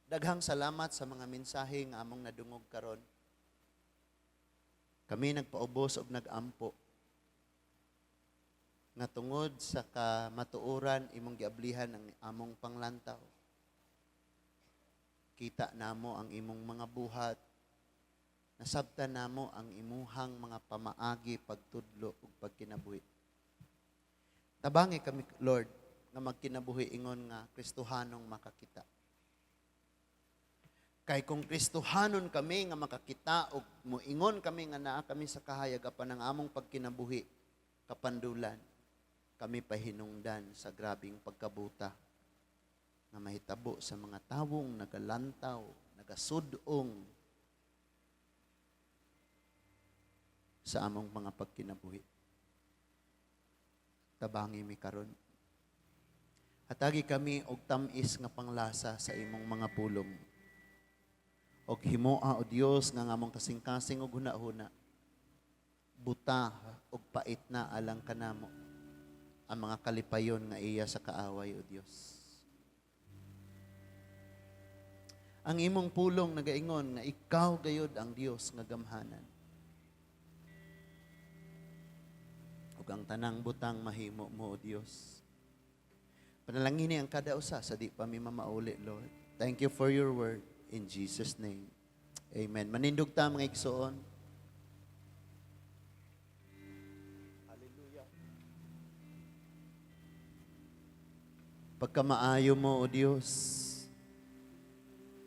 daghang salamat sa mga mensahe nga among nadungog karon. Kami nagpaubos og nagampo nga tungod sa kamatuoran imong giablihan ang among panglantaw. Kita namo ang imong mga buhat, nasabtan namo ang imuhang mga pamaagi, pagtudlo ug pagkinabuhi. Tabangi kami, Lord, nga magkinabuhi ingon nga Kristohanong makakita. Kay kung Kristohanon kami nga makakita ug moingon kami nga naa kami sa kahayag apan ang among pagkinabuhi kapandulan, kami pahinungdan sa grabing pagkabuta nga mahitabo sa mga tawong nagalantaw, nagasudong sa among mga pagkinabuhi. Tabangi mi karon. Hatagi kami og tam-is nga panglasa sa imong mga pulong. Og himoa o Dios nga among kasing-kasing og hunahuna, buta og pait na alang kanamo ang mga kalipayon nga iya sa kaaway o Dios. Ang imong pulong nagaingon nga ikaw gayod ang Dios nga gamhanan. Ug ang tanang butang mahimo mo o Dios. Panalangini ang kada usa sa di pa mi mamauli, Lord. Thank you for your word. In Jesus' name. Amen. Manindog ta mga igsoon. Hallelujah. Pagkamaayo mo, O Dios,